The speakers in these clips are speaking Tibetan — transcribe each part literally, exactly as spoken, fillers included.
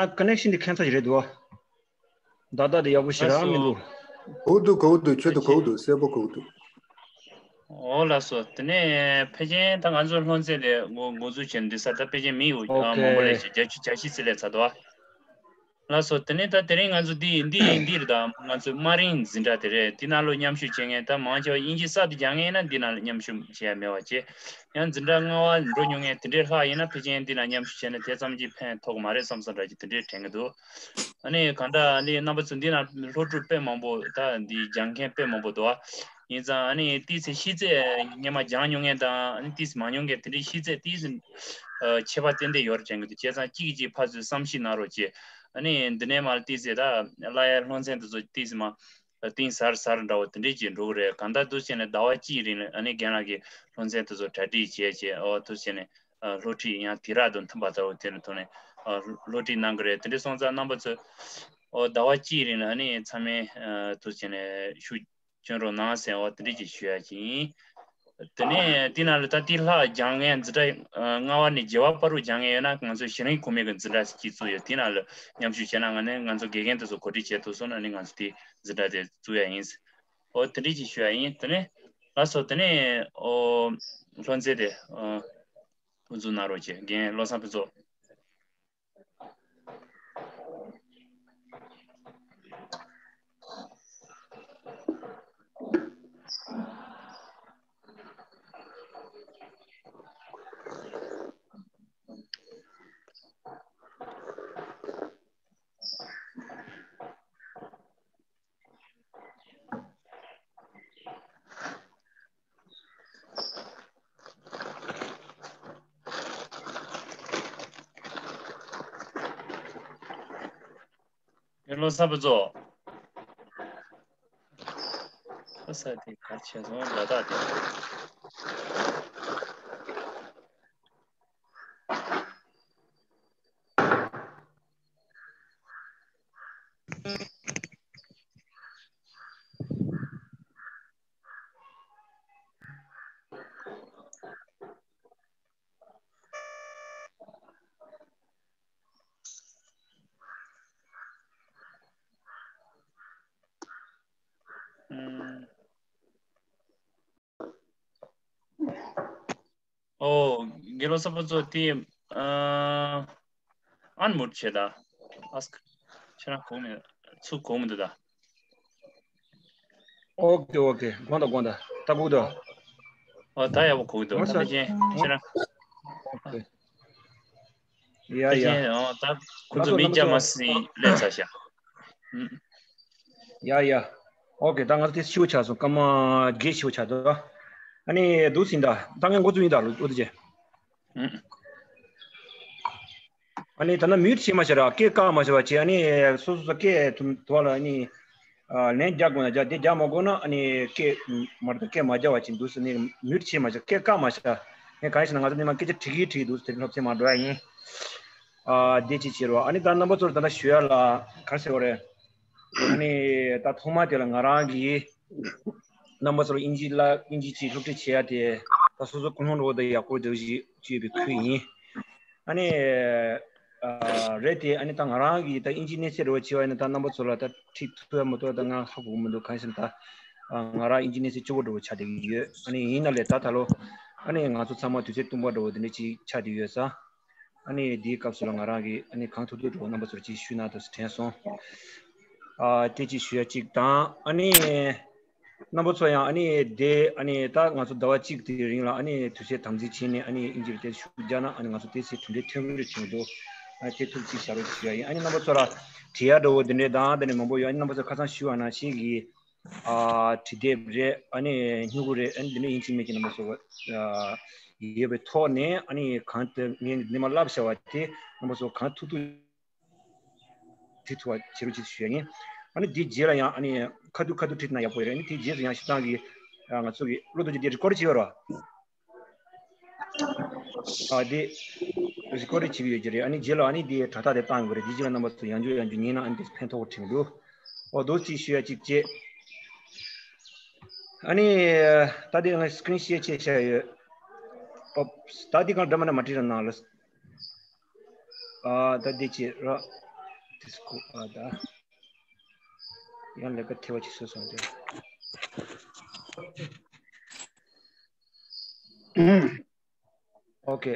ཨ། ཀ་ནེག་ཤན་འདི་ཁྱད་མཚར་ཞིག་རེད་འདུག་ཨ། བརྡ་རྟགས་འདི་ཡག་པོ་ཞེ་དྲག་མི་འདུག་ལགས་སོ། གོ་འདུག་གོ་འདུག་ཁྱོད་ཚོ་གོ་འདུག་གསལ་པོ་གོ་འདུག་འོ་ལགས་སོ། དེ་ནས་ཕལ་ཆེར་ད་ང་ཚོ་སློབ་ཚན་དེ་འགོ་འགོ་འཛུགས་བྱས་ནས་འདི་སར་ད་ཕལ་ཆེར་མི་ཡོད་ཨོ་ཨ་མང་པོ་ལས་ཀེ་ཀྱི་བརྒྱད་ཅུ་གྱ་བཞི་ཙམ་སླེབས་ཚར་འདུག་ཨ། ལགས་སོ། དེ་ནས་ད་དེ་རིང་ང་ཚོ་འདི་འདི་འདི་རེད། ད་ང་ཚོའི་དམའ་རིམ་འཛིན་གྲྭ་དེ་རེད། འདི་ནང་ལོགས་མཉམ་ཞུགས་བྱེད་མཁན་ད་མང་ཆེ་བ་དབྱིན་ཇི་གསར་དུ་སྦྱང་མཁན་ཡིན་ན་འདི་ནང་ལ་མཉམ་ཞུགས་བྱེད་ཡ་མེད་པ་བྱས། ཡང་འཛིན་གྲྭ་ལྔ་པ་འགྲོ་མྱོང་མཁན་དེ་འདྲའི་ལྷག་ཡིན་ན་ཕལ་ཆེར་འདི་ནང་མཉམ་ཞུགས་བྱས་ན་དེ་ཙམ་གྱིས་ཕན་ཐོགས་མ་རེད་བསམ་བསམ་འདྲ་ཅིག་དེ་འདྲའི་དྲན་གྱི་འདུག་ཨ་ནི་གང་ལྟར་ཨ་ནི་རྣམ་པ་ཚོ་འདི་ནང་སློབ་ཕྲུག་དཔེ་མང་པོ་ད་འདི་སྦྱང་མཁན་དཔེ་མང་པོ་འདུག་ཨ། ཡིན་ཙང་ཨ་ནི་ཏོག་ཙམ་ཤེས་ཚད་སྔོན་མ་སྦྱང་མྱོང་མཁན་དང་ཨ་ནི་ཏོག་ཙམ་མ་མྱོང་མཁན་དེ་འདྲའི་ཤེས་ཚད་ཏོག་ཙམ་ཁྱད་པར་ཏན་ཏན་ཡོད་རེད་དྲན་གྱི་འདུག་བྱས་ཙང་གཅིག་གིས་གཅིག་ཕར་ཚུར་བསམ་ཤེས་གནང་རོགས་བྱེད། ཨ་ནི་འདི་ནས་མར་ཏོག་ཙམ་ད་སླར་ཡང་སློབ་ཚན་དེ་ཚོ་ཏོག་ཙམ་མ་གཏིང་ཟབ་ཟབ་འདྲ་བོ་དེ་འདྲས་ཅིག་འགྲོ་གི་རེད། གང་ལྟར་འདུག་བྱས་ནས་ཟླ་བ་གཅིག་རིང་ལ་ཨ་ནི་རྒན་ལགས་ཀྱིས་སློབ་ཚན་དེ་ཚོ་གྲ་སྒྲིག་བྱས་བྱས་ཨོ་འདུག་བྱས་ནས་སློབ་ཁྲིད་ཡང་དུས་རབས་དང་མཐུན་པ་ལྟ་བུ་དེ་ནས་ཐོག་ནས་སློབ་ཁྲིད་གནང་གི་རེད། དེ་འདྲས་སོང་ཙང་རྣམ་པ་ཚོས་ཨོ་ཟླ་བ་གཅིག་རིང་ལ་ཨ་ནི་ཚང་མས་འདུག་བྱས་ནས་ཤུགས་སྐྱོན་རོགས་གནང་ཟེར་བ་དེ་འདྲས་ཅིག་ཞུ་ཡ་ཅིག་ཡིན། དེ་ནས་དེ་ནང་ལ་ད་དེ་ལྷག་སྦྱང་མཁན་འཛིན་གྲྭ་ལྔ་པ་ནས་བརྒྱད་པ་བར་དུ་སྦྱང་མཁན་ཡོད་ན་ང་ཚོ་གཞི་རིམ་གོང་མའི་གི་འཛིན་གྲྭ་ཞིག་བཙུགས་ཡོད། དེ་ནང་ལ་མཉམ་ཞུགས་བྱས་ན་ང་ནས་ང་ཚོ་དགེ་རྒན་དེ་ཚོ་གོ་སྒྲིག་བྱས་ཐུབ་སོང་ན་ནི་ང་ཚོ་དེ་འཛིན་གྲྭ་དེ་བཙུགས་ཡ་ཡིན། ཨོ་དེ་འདྲས་ཅིག་ཞུ་ཡ་ཡིན། དེ་ནས་ལགས་སོ། དེ་ནས་ཨོ་སློབ་ཚན་དེ་ཨོ་དབུ་འཛུགས་གནང་རོགས་བྱེད། རྒན་བློ་བཟང་ཕུན་ཚོགས། ཡར་ལོ་གསར་པ་ཚོ། ཨ་ས་དེ་གར་ཆེ་སོང་ལ་དྭགས་དེ། ཨོ། དགེ་སློང་གསར་པ་ཚོ་དེ་ཨ་ཨན་མུཊ་བྱེད་ད། ཨསྐ་ཁྱེད་རང་གོ་མི་ཚུགས་གོ་མི་འདུག་ད། ཨོ་ཀེ་ཨོ་ཀེ། དགོངས་དག་དགོངས་དག་ད་གོ་གི་འདུག་ཨོ་ད་ཡག་པོ་གོ་གི་འདུག་ད་ཕལ་ཆེར་ཁྱེད་རང་ཨོ་ཀེ། ཡ་ཕལ་ཡ། ཆེར་ཨོ་ད་ཁོ་ང་ཚོ་ཚོ་མི་ང་སྐྱ་མ་ཚོ་སྲིད་སླེབས་ཚར་ཤག་ཡ་ཡ། ཨོ་ཀེ། ད་ང་ཚོ་དེ་ཤི་བོ་ཆགས་སོང་། སྐར་མ་བརྒྱད་ཤི་བོ་ཆགས་འདུག་ཨ་ནི་འདུག་ཟིན་ད། ད་ངས་འགོ་བཙུགས་ཡིན་ད་ལོ་ཨོ་དེ་ཅེ། ཨ་ནི་ད་ནི་མིའུཊ་བྱེད་མ་བྱ་ར་སྐད་བཀག་མ་བྱ་བ་བྱེད། ཨ་ནི་སོ་སོ་སོ་སྐད་དུ་དུ་བ་ལ་ཨ་ནི་ལན་རྒྱག་དགོས་ན་རྒྱག་དེ་རྒྱག་མ་དགོས་ན་ཨ་ནི་སྐད་མ་རེད། སྐད་མ་རྒྱག་པ་བྱེད་འདུག་ཟེར་ནི་མིའུཊ་བྱེད་མ་བྱ་སྐད་བཀག་མ་བྱ། ངས་གང་ཡིན་ཟེར་ན་ང་ཚོ་ནི་མ་སྐད་ཆ་དྲི་གི་དྲི་གི་འདུག་ཟེར་དེ་སློབ་ཚན་མ་འགྲོ་ཡ་ཡིན། ཨ་དེ་ཅི་བྱེད་རོགས། ཨ་ནི་ད་རྣམ་པ་ཚོར་ད་ལྟ་ཞུ་ཡ་ལ་ག་རེ་ཟེར་བ་རེད། ཨ་ནི་ད་ཐོག་མ་དེ་ལ་ང་རང་གིས་རྣམ་པ་ཚོར་དབྱིན་ཇི་ལ་དབྱིན་ཇི་ཅིག་སློབ་ཁྲིད་བྱེད་ཡ་དེ་ད་སོ་སོ་ཀུན་སློང་འགྲོ་བ་དེ་ཡག་པོ་འདུག་ཞེས་བརྗོད་པའི་ཁུལ་ཡིན། ཨ་ནི་ཨ་རེད་དེ། ཨ་ནི་ད་ང་རང་གིས་ད་དབྱིན་ཇིའི་གནས་ཚད་འདྲ་བོ་བྱས་པ་ཡིན་ན་ད་རྣམ་པ་ཚོ་ལ་ད་ཁྲིད་ཐུབ་ཡ་མ་ཐུབ་ཡ་ད་ང་ཧ་གོ་གི་མི་འདུག་གང་ཡིན་ཟེར་ན་ད་ང་རང་དབྱིན་ཇིའི་གནས་ཚད་སྐྱོ་བོ་འདྲ་བོ་ཆགས་བསྡད་ཀྱི་ཡོད། ཨ་ནི་ཡིན་ན་ལས་ད་ད་ལོ་ཨ་ནི་ང་ཚོ་ཚང་མ་དུས་ཚོད་སྟོང་པ་འདྲ་བོ་དེ་འདྲ་ཅིག་ཆགས་བསྡད་ཡོད་ས། ཨ་ནི་དེའི་སྐབས་སུ་ལ་ང་རང་གིས་ཨ་ནི་གང་ཐུབ་ཐུབ་འདྲ་བོ་རྣམ་པ་ཚོར་ཅིག་ཞུས་ན་འདུག་ཟེར་དྲན་སོང་། ཨ་དེ་ཅིག་ཞུ་ཡ་གཅིག་དང་ཨ་ནི། རྣམ་པ་ཚོ་ཡང་ཨ་ནི་དེ་ཨ་ནི་ད་ང་ཚོ་ཟླ་བ་གཅིག་དེའི་རིང་ལ་ཨ་ནི་དུས་ཚོད་དམ་འཛིན་བྱས་ནས་ཨ་ནི་དབྱིན་ཇིར་དེ་ཤུགས་རྒྱག་ན་ཨ་ནི་ང་ཚོ་དེ་ཚེ་གྲུབ་འབྲས་ཐོན་གྱི་རེད་བྱུང་འདུག་ཨ་ནི་དེ་ཐུགས་རྗེ་ཆེ་ཞུ་ཡ་ཡིན། ཨ་ནི་རྣམ་པ་ཚོ་ལ་དྲི་ཡ་འདྲ་བོ་འདི་འདྲས་དང་འདི་འདྲས་མང་པོ་ཡོད། ཨ་ནི་རྣམ་པ་ཚོ་ཁ་སང་ཞུས་པ་ནང་བཞིན་གྱི་ཨ་བྲིས་དེབ་རེད། ཨ་ནི་སྨྱུ་གུ་རེད། ཨ་ནི་འདི་འདྲས་ཡིན་གཅིག་མིན་གཅིག་རྣམ་པ་ཚོ་ཨ་ཡོད་པའི་ཐོག་ནས་ཨ་ནི་གང་དེ་ངས་འདི་མ་བསླབ་བྱ་བ་དེ་རྣམ་པ་ཚོ་གང་ཐུབ་ཐུབ། བྲིས་ཐུབ་པ་བྱེད་རོགས་བྱེད་ཞུ་ཡ་ཡིན། ཨ་ནི་དེའི་རྗེས་ལ་ཡང་ཨ་ནི་ཁ་ཐུག་ཁ་ཐུག་བྲིས་ན་ཡག་པོ་ཡོད་རེད། ཨ་ནི་དེའི་རྗེས་སུ་ཡང་སྤྱིར་བཏང་གི་ང་ཚོ་གི་བློ་ཐུགས་རྗེ་དེ་རི་ཀོར་བྱེད་ཡོད་ར། ཨ་དེ་རི་ཀོར་བྱེད་ཀྱི་ཡོད་ཀྱི་རེད། ཨ་ནི་རྗེས་ལ་ཨ་ནི་དེ་དྲ་ཐག་དེ་བཏང་དགོས་རེད། དེའི་རྗེས་ལ་རྣམ་པ་ཚོ་ཡང་བསྐྱར་ཡང་བསྐྱར་ཉན་ན་ཨ་ནི་དེ་ཕན་ཐོགས་དྲན་འདུག་ཨོ་དོ་ཅིག་ཞུ་ཡ་གཅིག་བྱས། ཨ་ནི་ད་དེ་ང་སི་ཀི་རིན་ཤེར་བྱས་བཞག་ཡོད། ཨོ་ད་དེ་གང་འདྲ་མ་འདྲ་མ་བྲིས་ར་ནང་ལ། ཨ་ད་འདི་ཅི་ར། དེ་སྐུ་ཨ་ད། ཡང་ལས་ཀ་ཐེ་བ་ཅིག་བཟོས་སོང་དེ། ཨོ་ཁེ།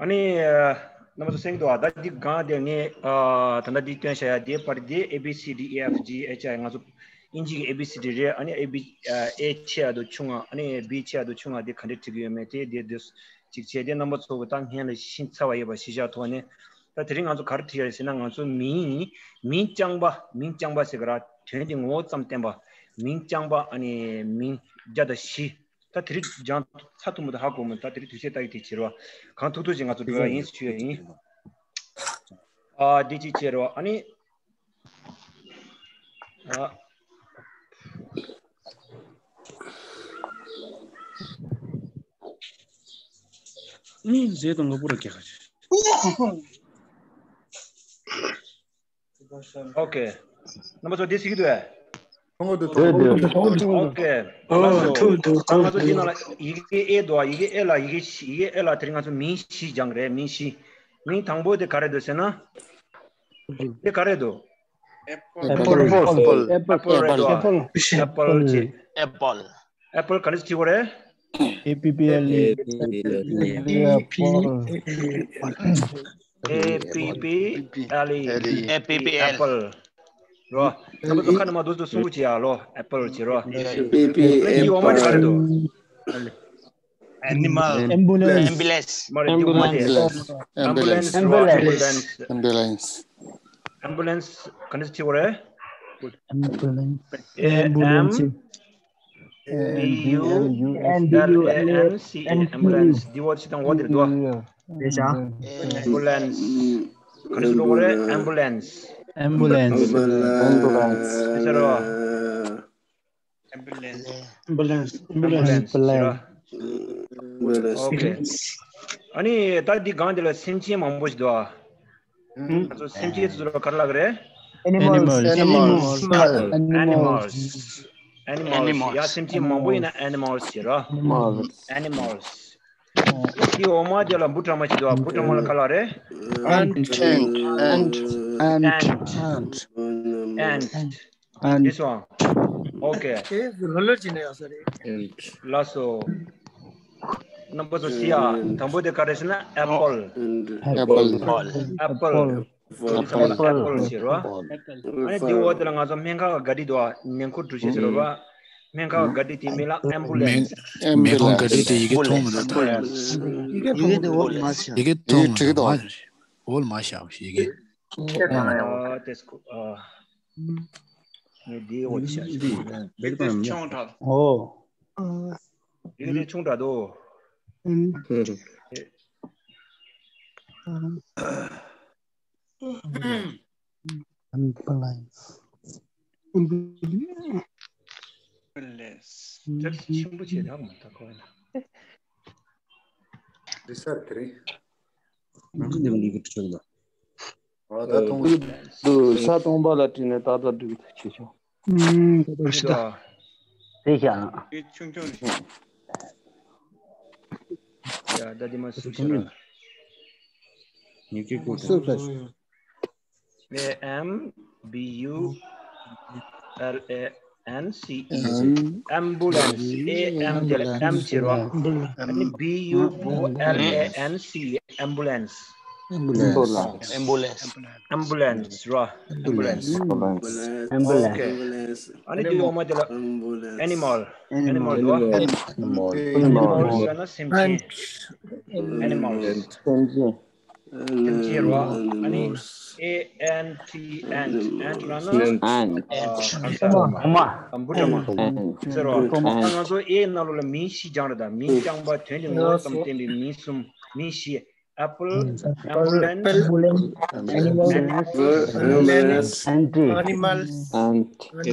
ཨ་ནི་ཨ་རྣམ་པ་ཚོ་གསན་གྱི་འདུག་ཨ། ད་འདི་སྒང་དེ་ངས་ཨ་ད་ལྟ་འདི་སྟོན་བྱ་ཡ་དེ་པར་དེ་A B C D E F G H I ང་ཚོ་དབྱིན་ཇི་གི་A B C D རེད། ཨ་ནི་A B ཨ་A ཆེ་ཡ་དང་ཆུང་ང་། ཨ་ནི་B ཆེ་ཡ་དང་ཆུང་ང་དེ་ག་འདྲས་བྲིས་ཀྱི་ཡོད་མེད་དེ་དེ་དེ་ཅིག་བྱས་དེ་རྣམ་པ་ཚོ་གི་ད་སྔན་ལ་ཤེས་ཚར་བ་ཡོད་པ་གཞི་བཞག་ཐོག་ནས། ད་དེ་རིང་ང་ཚོ་ག་རེ་བྲིས་ཡ་རེད་ཟེར་ན། ང་ཚོ་མིང་མིང་རྐྱང་པ་མིང་རྐྱང་པ་ཟེར་གི་ར། དོན་དེ་ངོ་བོ་ཙམ་བསྟན་པ། མིང་རྐྱང་པ་ཨ་ནི་མིང་བརྒྱ་དང་བཞི། ད་དེ་རིང་སྦྱང་ཚར་ཐུབ་མི་འདུག་ཧ་གོ་མི་འདུག་ད་དེ་རིང་དུས་ཚོད་ལྟ་ཡི་དེ་བྱེད་རོགས། གང་ཐུབ་ཐུབ་ཅིག་ང་ཚོ་འགྲོ་ཡ་ཡིན་ཟེར་ཞུ་ཡ་ཡིན། ཨ་འདི་ཅིག་བྱེད་རོགས། ཨ་ནི་ཨ། ནི་ཟེ་དང་ལོ་པོ་ར་རྒྱ་གར། ཨོ་ཁེ། རྣམ་པ་ཚོ་འདི་གཟིགས་ཀྱི་འདུག་གས། ཨོ་ཁེ། ཨོ་ཐུག་འདུག་ད་ང་ཚོ་འདི་ནང་ལ་ཡི་གེ་ཨེ་འདུག་ཨ། ཡི་གེ་ཨེ་ལ་ཡི་གེ་ཡི་གེ་ཨེ་ལ་དེ་རིང་ང་ཚོ་མིང་བཞི་སྦྱངས་རེད། མིང་བཞི། མིང་དང་པོ་དེ་ག་རེ་འདུག་ཟེར་ན། དེ་ག་རེ་འདུག Apple. Apple རེད་འདུག་ཨ། Apple ཅེས། Apple. Apple ག་འདྲ་ཞིག་བྲིས་དགོས་རེད། A P P L E. A P P L E. A P P L. Apple. རོ། ད་ང་ཚོ་ཁ་ནས་མར་འདུག་སེ་གསུང་གི་བྱེད་ཡ་ལོ། Apple བྱེད་རོ། ཨ་ནི་འདིའི་འོག་མ་དེ་ག་རེ་འདུག Animal. Ambulance. Ambulance. མ་རེད། འདིའི་འོག་མ་དེ། Ambulance. Ambulance རོ། Ambulance. Ambulance. Ambulance ག་འདྲ་ཞིག་བྲིས་དགོས་རེད། Ambulance. A M B U L A N C E. Ambulance. འདིའི་འོག་ཅིག་དང་འོག་དེར་འདུག་ཨ། རེད་ཤག Ambulance. ག་འདྲ་ཞིག་འགྲོ་དགོས་རེད། Ambulance. Ambulance. Ambulance. ཟེར་རོ། Ambulance. Ambulance. Ambulance. Ambulance ཟེར་རོ། Ambulance. ཨོ་ཁེ། ཨ་ནི་ད་འདི་སྒང་འདི་ལ་སེམས་ཅན་མང་པོ་ཞིག་འདུག་ཨ། ང་ཚོ་སེམས་ཅན་དེ་ཚོ་ལ་ག་རེ་ལབ་ཀྱི་རེད། Animals. Animals. Animals. Animals. ཡ་སེམས་ཅན་མང་པོ་ཡིན་ན་animals ཟེར་རོ། Animals. Animals. དེའི་འོག་མ་དེ་ལ་འབུ་ཕྲ་མ་ཞིག་འདུག་ཨ། འབུ་ཕྲ་མ་ལ་ག་རེ་ལབ་རེད། Ant. Ant. Ant. Ant. Ant. དེ་སོང་། ཨོ་ཁེ། དེ་ལོ་ལོ་ཅི་ནས་ཡོད་ས་རེད། ལགས་སོ། རྣམ་པ་ཚོ་གཟིགས་ཨ། དང་པོ་དེ་ག་རེ་ཟེར་ན་apple. Apple. Apple. Apple. Apple ཟེར་རོ། ཨ་ནི་དེའི་འོག་དེ་ལ་ང་ཚོ་སྨན་ཁང་གི་ག་དྲི་འདུག་ཨ། ནང་འཁོར་འགྲུལ་བྱེད་ཟེར་རོ་བ། སྨན་ཁང་གི་ག་དྲི་དེའི་མིང་ལ་ambulance. སྨན་ཁང་ག་དྲི་དེ་ཡི་གེ་མཐོང་མི་འདུག་མཐོང་ཡོང་། ཡི་གེ་མཐོང་མི་འདུག་ཡི་གེ་མཐོང་མི་འདུག་འོལ་མ་བཞག་ཡི་གེ། ཨ་དེ་སྐུ་ཨ། ངས་འདིའི་འོག་ཅིག་བཞག་ཅིག་ཆུང་དྲགས། ཨོ། ཡི་གེ་དེ་ཆུང་དྲགས་འདུག Ambulance. Ambulance. དེ་ཆེན་པོ་བྱས་ད་མ་ད་ཁོ་ན། འདི་སར་དེ་རིང་། འདི་ནས་ལི་ཀི་ཆོག་ལ། ཨ་ད་མཐོང་གི་འདུག་ས་སྟོང་པ་ལ་བྲིས་ནས་ཏག་ཏག་འགྲིག་གི་འདུག་ཆེ་ཆུང་། ཨུམ་ད་ད་ཤི་ད། དེ་བཞག་ན། དེ་ཆུང་ཆུང་རེད། ཡ་ད་དེ་མ་སུ་ཤི་ར། ཉིག་ཅིག་ཀུ་སུ་ད། A M B U L A N C E. Ambulance. A M དེ་ལ་M བྱེད་རོགས། ཨ་ནི་B U L A N C E ambulance. Ambulance. Ambulance. Ambulance རོ། Ambulance. Ambulance. ཨོ་ཁེ། ཨ་ནི་དེའི་འོག་མ་དེ་ལ་animal. Animal རོ། Animal ཟེར་ན་སེམས་ཅན། Animals. སེམས་ཅན། སེམས་ཅན་རོ། ཨ་ནི་A N T, ant, ant ལབ་ན། Ant. ཨ་གང་ཟག་འབུ་ཕྲ་མ། འབུ་ཕྲ་མ། ཟེར་རོ། ཨ་ང་ཚོ་A ནང་ལོགས་ལ་མིང་བཞི་སྦྱངས་རེད་ད། མིང་རྐྱང་པ་དོན་དེ་ངོ་བོ་ཙམ་བསྟན་པའི་མིང་གསུམ། མིང་བཞི། Apple, ambulance, ambulance, animals, ant, animals. དེ་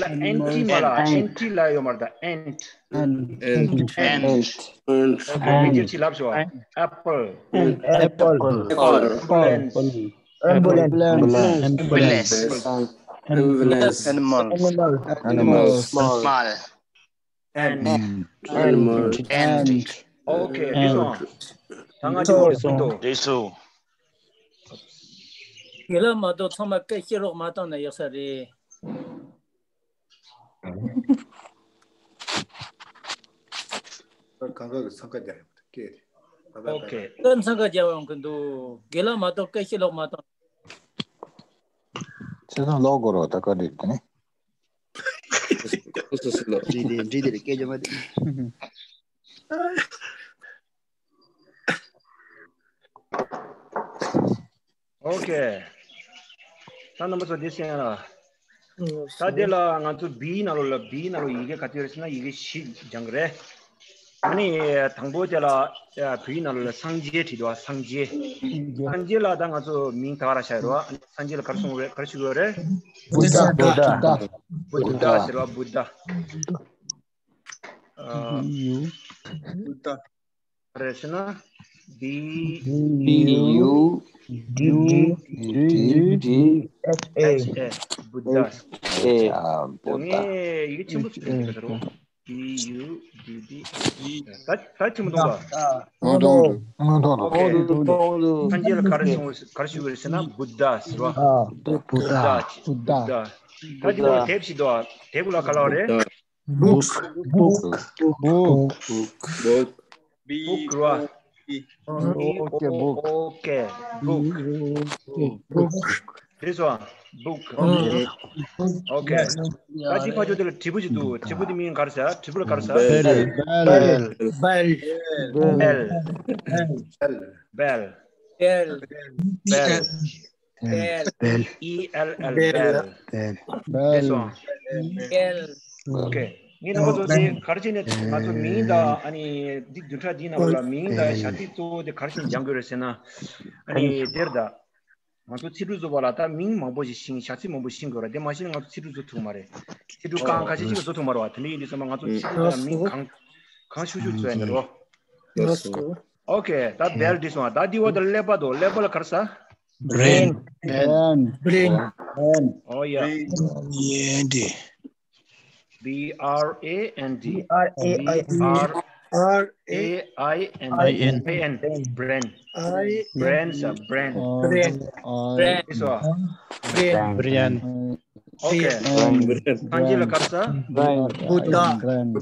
ལ་ant མ་ལ་ant ལ་ཡོད་མ་རེད་ད། Ant. Ant. Ant. Ant. ཨོ་ཁེ། ངས་ཅིག་ལབ་ཤོག Apple. Apple. Ambulance. Ambulance. Ambulance. Ambulance. Animal. Animal. Small. Ant. Ant. Animal. Ant. ཨོ་ཁེ། འགྲིག་སོང་། ད་ང་ཅིག་འགྲིག་སོང་། འགྲིག་སོང་། དགེ་ལགས་མ་གཏོགས་ཚང་མ་སྐད་ཕྱིར་ལོག་མ་བཏང་ན་ཡག་ས་རེད། གང་ག་གི་འཚང་ཁ་རྒྱག་ཡོང་གི་འདུག་སྐད་དེ། ཨོ་ཁེ། སྐད་འཚང་ཁ་རྒྱག་ཡོང་གི་འདུག་དགེ་ལགས་མ་གཏོགས་སྐད་ཕྱིར་ལོག་མ་བཏང་། ཚེ་སང་ལོག་དགོས་རོགས་ད་བཀའ་དྲིན་དེ་ནི། འདྲི་དེ་འདྲི་དེ་སྐད་རྒྱབ་མ་དེ། ཨོ་ཁེ། ད་རྣམ་པ་ཚོ་འདི་གསན་ལ། ད་འདི་ལ་ང་ཚོ་བི་ནང་ལོགས་ལ་བི་ནང་ལོགས་ཡི་གེ་ག་ཚོད་རེད་ཟེར་ན་ཡི་གེ་བཞི་སྦྱང་གི་རེད། ཨ་ནི་དང་པོ་དེ་ལ་བོད་ཡིག་ནང་ལོགས་ལ་སངས་རྒྱས་བྲིས་འདུག་སངས་རྒྱས། སངས་རྒྱས་ལ་ད་ང་ཚོ་མིང་ད་ག་རང་བཞག་ཡོད་རེད་བ། སངས་རྒྱས་ལ་ག་རེ་གསུང་རེད། ག་རེ་ཞུ་དགོས་རེད། བུདྡྷ། བུདྡྷ། བུདྡྷ་ཟེར་བ་བུདྡྷ། ཨ། བུདྡྷ། རེད་ཟེར་ན། B B U D D D H A བུདྡྷ། A ཨ་བུདྡྷ། ངས་ཡི་གེ་ཆེན་པོ་ཞིག་བྲིས་འདུག་ཟེར་རོ། B U D D H A ད་ད་ཆེན་པོ་འདུག་ག་མཐོང་མཐོང་འདུག་མཐོང་མཐོང་འདུག་ཨོ་ཁེ། སངས་རྒྱས་ལ་ག་རེ་གསུང་ག་རེ་ཞུ་དགོས་རེད་ཟེར་ན་བུདྡྷ་ཟེར་བ། བུདྡྷ། བུདྡྷ། ད་འདི་ལ་དེབ་ཞིག་འདུག་དེབ་ལ་ག་ལབ་རེད། book book book book ར། okay book okay book book དེ་སོ་book okay ད་ཅི་ཕ་ཆོ་དེ་ལ་དྲིལ་བུ་ཞིག་འདུག་དྲིལ་བུ་དེ་མིང་ག་རེ་ཟེར། དྲིལ་བུ་ལ་ག་རེ་ཟེར། bell bell bell bell bell bell E L L bell དེ་སོ། bell okay ངས་རྣམ་པ་ཚོ་དེ་ག་རེ་བྱས་ནས་ང་ཚོ་མིང་དང་ཨ་ནི་འདི་བདུན་ཕྲག་འདིའི་ནང་ལ་མིང་དང་བྱ་ཚིག་གཙོ་བོ་དེ་ག་རེ་བྱས་ནས་སྦྱང་དགོས་རེད་ཟེར་ན། ཨ་ནི་དེར་ད་ང་ཚོ་ཚིག་འབྲུ་བཟོ་བ་ལ་ད་མིང་མང་པོ་ཞིག་ཤེས། བྱ་ཚིག་མང་པོ་ཤེས་དགོས་རེད། དེ་མ་ཤེས་ན་ང་ཚོ་ཚིག་འབྲུ་བཟོ་ཐུབ་མ་རེད། ཚིག་འབྲུ་རྐང་ཁ་ཤས་ཤིག་བཟོ་ཐུབ་མ་རེད་བ། དེ་འདྲ་ཡིན་དུས་ཙམ་པ་ང་ཚོ་ཚིག་འབྲུ་ལ་མིང་གང་གང་ཤུགས་ཤུགས་བཟོ་ཡ་འདི་རོ། okay ད་bell འདི་སོང་ད་འདི་བ་ད་ཀླད་པ་དོ། ཀླད་པ་ལ་ག་རེ་ཟེར། brain brain brain oh yeah ཡེ་འདི B R A N D R A I B R R A I N I N I N brain I brain ཟེར brain brain brain དེ་སོ། brain brain okay སངས་རྒྱས་ལ་ག་རེ་ཟེར། Buddha brain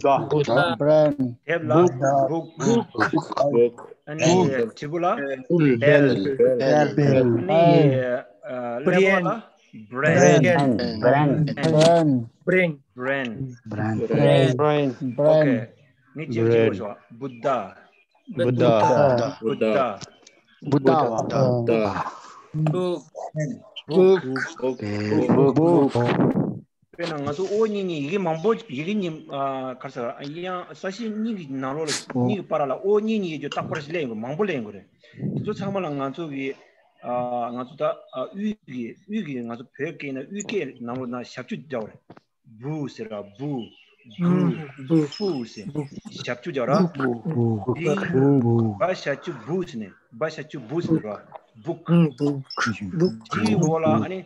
brain དེབ་ལ་book book ཨ་ནི་དྲིལ་བུ་ལ་bell bell ཨ་ནི་ཀླད་པ་ལ brain brain brain brain brain brain brain okay ངས་ཅིག་ཅིག་ཞུ། Buddha Buddha Buddha Buddha book book book དཔེར་ན་ང་ཚོ་ཨོ་གཉིས་གཉིས་ཡི་གེ་མང་པོ་ཡི་གེ་གཉིས་ག་རེ་ཟེར་ཡང་ས་གཞི་གཉིས་ཀྱི་ནང་ལོགས་ལ་གཉིས་ཀྱི་བར་ལ་ཨོ་གཉིས་གཉིས་ཀྱི་རྟག་པར་ཞིག་ལེན་དགོས། མང་པོ་ལེན་དགོས་རེད། དེ་ཚོ་ཚང་མ་ལ་ང་ཚོ་གི་ང་ཚོ་ད་དབུས་ཀྱི་དབུས་ཀྱི་ང་ཚོ་བོད་སྐད་ན་དབུས་སྐད་ནང་ལོགས་ན་ཞབས་ཀྱུ་འདྲ་བ་རེད། བུ་ཟེར་ར་བུ། བུ། བུ། ཧྥུ་ཟེར། ཞབས་ཀྱུ་རྒྱག་ར། བུ། བུ། བུ། བ་ཞབས་ཀྱུ་བུ་ཟེར་ནས་བ་ཞབས་ཀྱུ་བུ་ཟེར་ར། བུག་བུག་དེའི་འོག་ལ་ཨ་ནི་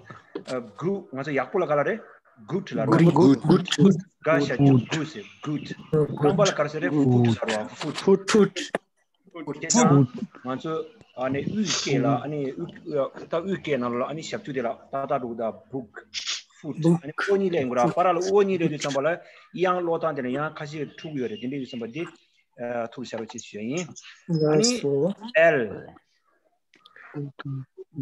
གུ་ང་ཚོ་ཡག་པོ་ལ་ག་ལ་རེད། གུད་ལ་ར། གུད། གུད། ག་ཞབས་ཀྱུ་གུ་ཟེར་གུད། རྐང་པ་ལ་ག་རེ་ཟེར་རེད། ཧྥུ་ཊ་ཟེར་ར། ཧྥུ་ཊ། ཧྥུ་ཊ། ཁྱེད་ཚོ་ང་ཚོ་ཨ་ནི་དབུས་སྐད་ལ་ཨ་ནི་དབུས་ད་དབུས་སྐད་ནང་ལ་ཨ་ནི་ཞབས་ཀྱུ་དེ་ལ་ཏག་ཏག་འགྲོ་གི་ད་བུག་ཧྥུ་ཊ། ཨ་ནི་ཨོ་གཉིས་ལེན་དགོས་ར། པ་ར་ལ་ཨོ་གཉིས་ལེན་དུས་ཙམ་པ་ལ་དབྱངས་ཀློག་སྟངས་དེ་ལ་ཡང་ཁ་ཤས་འཁྲུག་ཡོད་རེད། དེ་འདྲ་ཡོད་ཙམ་པ་འདི་ཐུགས་ཤ་རོགས་ཅེས་ཞུ་ཡ་ཡིན། ཨ་ནི་བེལ།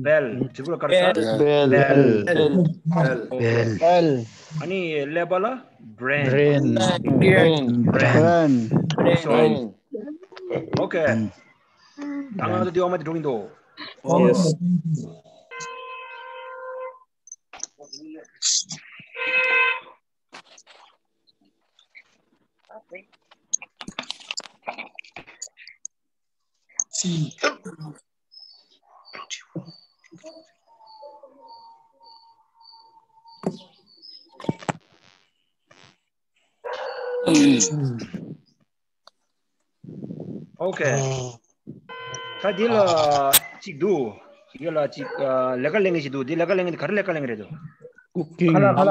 བེལ། དྲིལ་བུ་ལ་ག་རེ་ཟེར། བེལ། བེལ། བེལ། ཨ་ནི་ཀླད་པ་ལ་བྷི་རེན། བྷི་རེན། བྷི་རེན། བྷི་རེན། ཨོ་ཁེ། ད་ང་ཚོ་འདི་འོག་མ་དེ་འགྲོ་གི་འདུག་ཡེ་སི། ཨོ་ཁེ། ད་འདི་ལ་གཅིག་འདུག་འདི་ལ་གཅིག་ལས་ཀ་ལས་མཁན་ཞིག་འདུག་འདི་ལས་ཀ་ལས་མཁན་འདི་ག་རེ་ལས་ཀ་ལས་མཁན་རེད་འདུག་ཀུ་ཀིང་། ཨ་མ།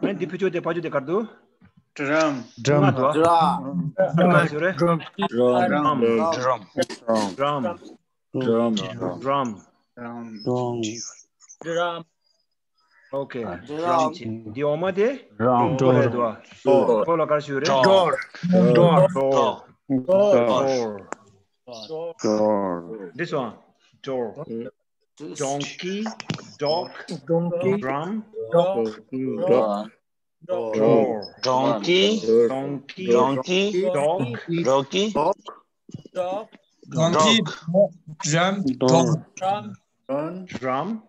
ཨ་ནི་འདི་ཕུ་ཅོ་དེ་ཕ་ཅོ་དེ་གར་འདུག Drum. Drum. ང་དུ་ཨ། Drum. Drum. Drum. Drum. Drum. Drum. Drum. Drum. Drum. Drum. Okay. Drum. Drum. འདི་འོག་མ་དེ། Door. Door. Door. Door. Door. Door. Door. Door. Door. Door. Door. This one. Door. Donkey, dog, donkey, drum, dog, dog, door. Donkey, donkey, donkey, dog, donkey, dog, donkey, drum, dog, drum, drum,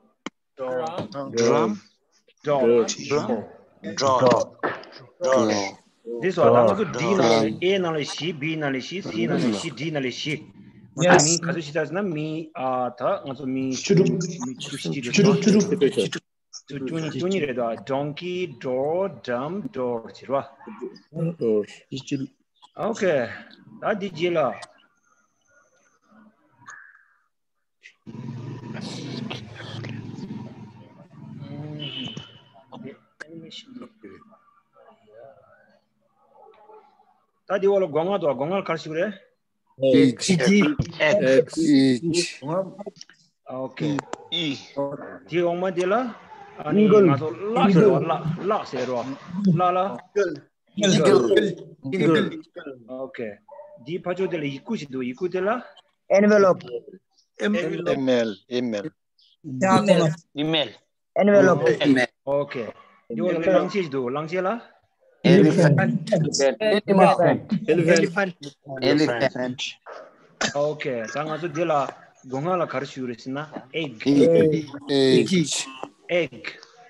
drum, dog, dog, dog. This one. ད་ང་ཚོ་D ནང་ལ། A ནང་ལ་བཞི། B ནང་ལ་བཞི། C ནང་ལ་བཞི། D ནང་ལ་བཞི། ང་ཚོ་མིང་ག་ཚོད་ཞིག་བཏགས་ཟེར་ན། མི་ཨ་ད་ང་ཚོ་མི་བཅུ་དྲུག་མི་བཅུ་བཞི་རེད། བཅུ་དྲུག་བཅུ་དྲུག་བཅུ་བཅུ་གཉིས་བཅུ་གཉིས་རེད་ད། Donkey, door, drum, door བྱེད་རོགས། Okay. ད་འདི་རྗེས་ལ། ད་འདི་འོག་ལ་སྒོ་ང་འདུག་སྒོ་ང་ལ་ག་རེ་ཞུ་གི་རེད། Each. Each. Each. Okay. E. དེའི་འོག་མ་དེ་ལ། ཨ་ནི་ང་ཚོ་གླགས་ཟེར་རོ། གླགས། གླགས་ཟེར་རོ། གླགས་ལ། Eagle. Eagle. Eagle. Okay. འདིའི་ཕ་ཕྱོགས་དེ་ལ་ཡི་གུ་ཞིག་འདུག་ཡི་གུ་དེ་ལ། Envelope. Envelope. Email. Email. Email. Envelope. Okay. འདི་འོག་ལ་གླང་ཆེན་ཞིག་འདུག་གླང་ཆེན་ལ། Elephant. Elephant. Elephant. Elephant. Okay. ད་ང་ཚོ་འདི་ལ་སྒོ་ང་ལ་ག་རེ་ཞུ་རེད་ཟེར་ན། Egg. Egg. Egg.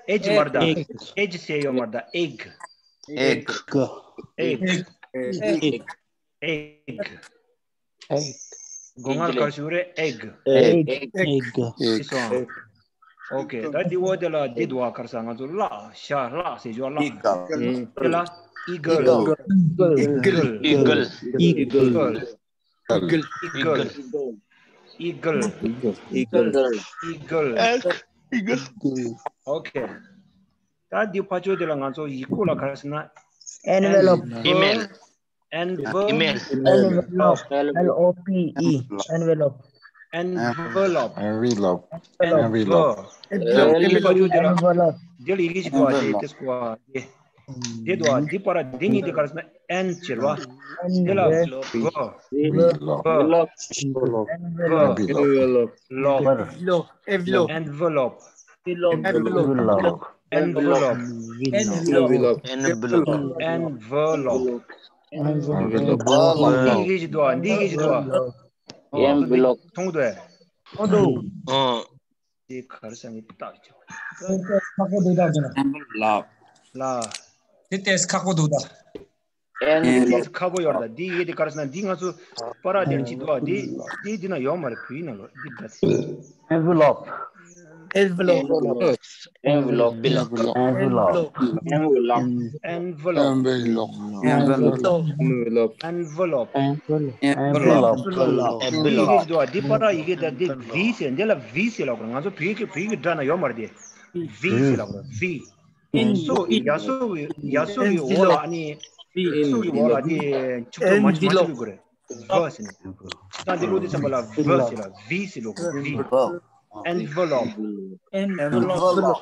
H མ་རེད་ད། H ཟེར་ཡོད་མ་རེད་ད། Egg. Egg. Egg. Egg. Egg. Egg. Egg. སྒོ་ང་ལ་ག་རེ་ཞུ་རེད། Egg. Egg. Egg. This one. Okay. ད་འདི་འོག་དེ་ལ་འདི་འདུག་ག་ག་རེ་ཟེར། ང་ཚོ་གླགས། ཤ། གླགས་ཟེར་ཞོར་གླགས། དེ་ལ་eagle. Eagle. Eagle. Eagle. Eagle. Eagle. Eagle. Eagle. Eagle. Eagle. Okay. ད་འདི་ཕ་ཕྱོགས་དེ་ལ་ང་ཚོ་ཡི་གུ་ལ་ག་རེ་ཟེར་ན། Envelope. Email. Envelope. Envelope. L O P E. Envelope. Envelope. Envelope. Envelope. Envelope. འདི་ལ་ཡི་གེ་ཞིག་འདུག་ག་དེ་དེ་སྐོར་དེ། དེ་འདུག་ག་འདི་བར་འདི་གཉིས་དེ་ག་རེ་ཟེར་ན། N ཟེར་བ། དེ་ལ་V. Envelope. Envelope. Envelope. Envelope. Envelope. Envelope. Envelope. Envelope. Envelope. Envelope. Envelope. འདི་ཡི་གེ་ཞིག་འདུག་ག་འདི་ཡི་གེ་ཞིག་འདུག་ག་མཐོང་གི་འདུག་གས། མཐོང་འདུག་གས། འདི་ག་རེ་ཟེར་ནས་བཏགས་ཀྱང་། Envelope. ལ། དེ་ཏོག་ཙམ་ཁག་པོ་འདུག་ད། ཨེ་འདི་ཁག་པོ་ཡོད་རེད་ད། འདི་ཡི་གེ་དེ་ག་རེ་ཟེར་ན། འདི་ང་ཚོ་པར་ར་དེར་ཅིག་འདུག་ག་འདི་འདི་འདི་ན་ཡོད་མ་རེད། བོད་ཡིག་ནང་ལོགས་འདི་འདྲ་དེ། Envelope. Envelope. Envelope. Envelope. Envelope. Envelope. Envelope. Envelope. Envelope. Envelope. Envelope. Envelope. འདི་ཡི་གེ་འདུག་ག་འདི་པར་ར་ཡི་གེ་དེ་འདི་V ཟེར། འདི་ལ་V ཟེར་ལབ་དགོས་རེད། ང་ཚོ་བོད་ཡིག་བོད་ཡིག་གི་སྒྲ་ནང་ཡོད་མ་རེད་དེ། V ཟེར་ལབ་དགོས་རེད། V. སོ་ཡ་སོ་གི་ཡ་སོ་གི་འོག་ལ་ཨ་ནི། སོ་གི་འོག་ལ་དེ་ཕྱུག་པོ་མ་ཕྱུག་མ་ཕྱུག་གི་དགོས་རེད། V ཟེར་ནས། ད་འདི་ཀློག་དུས་ཙམ་པ་ལ་V ཟེར་ལ། V ཟེར་ལབ་དགོས་རེད། V. Envelope. Envelope.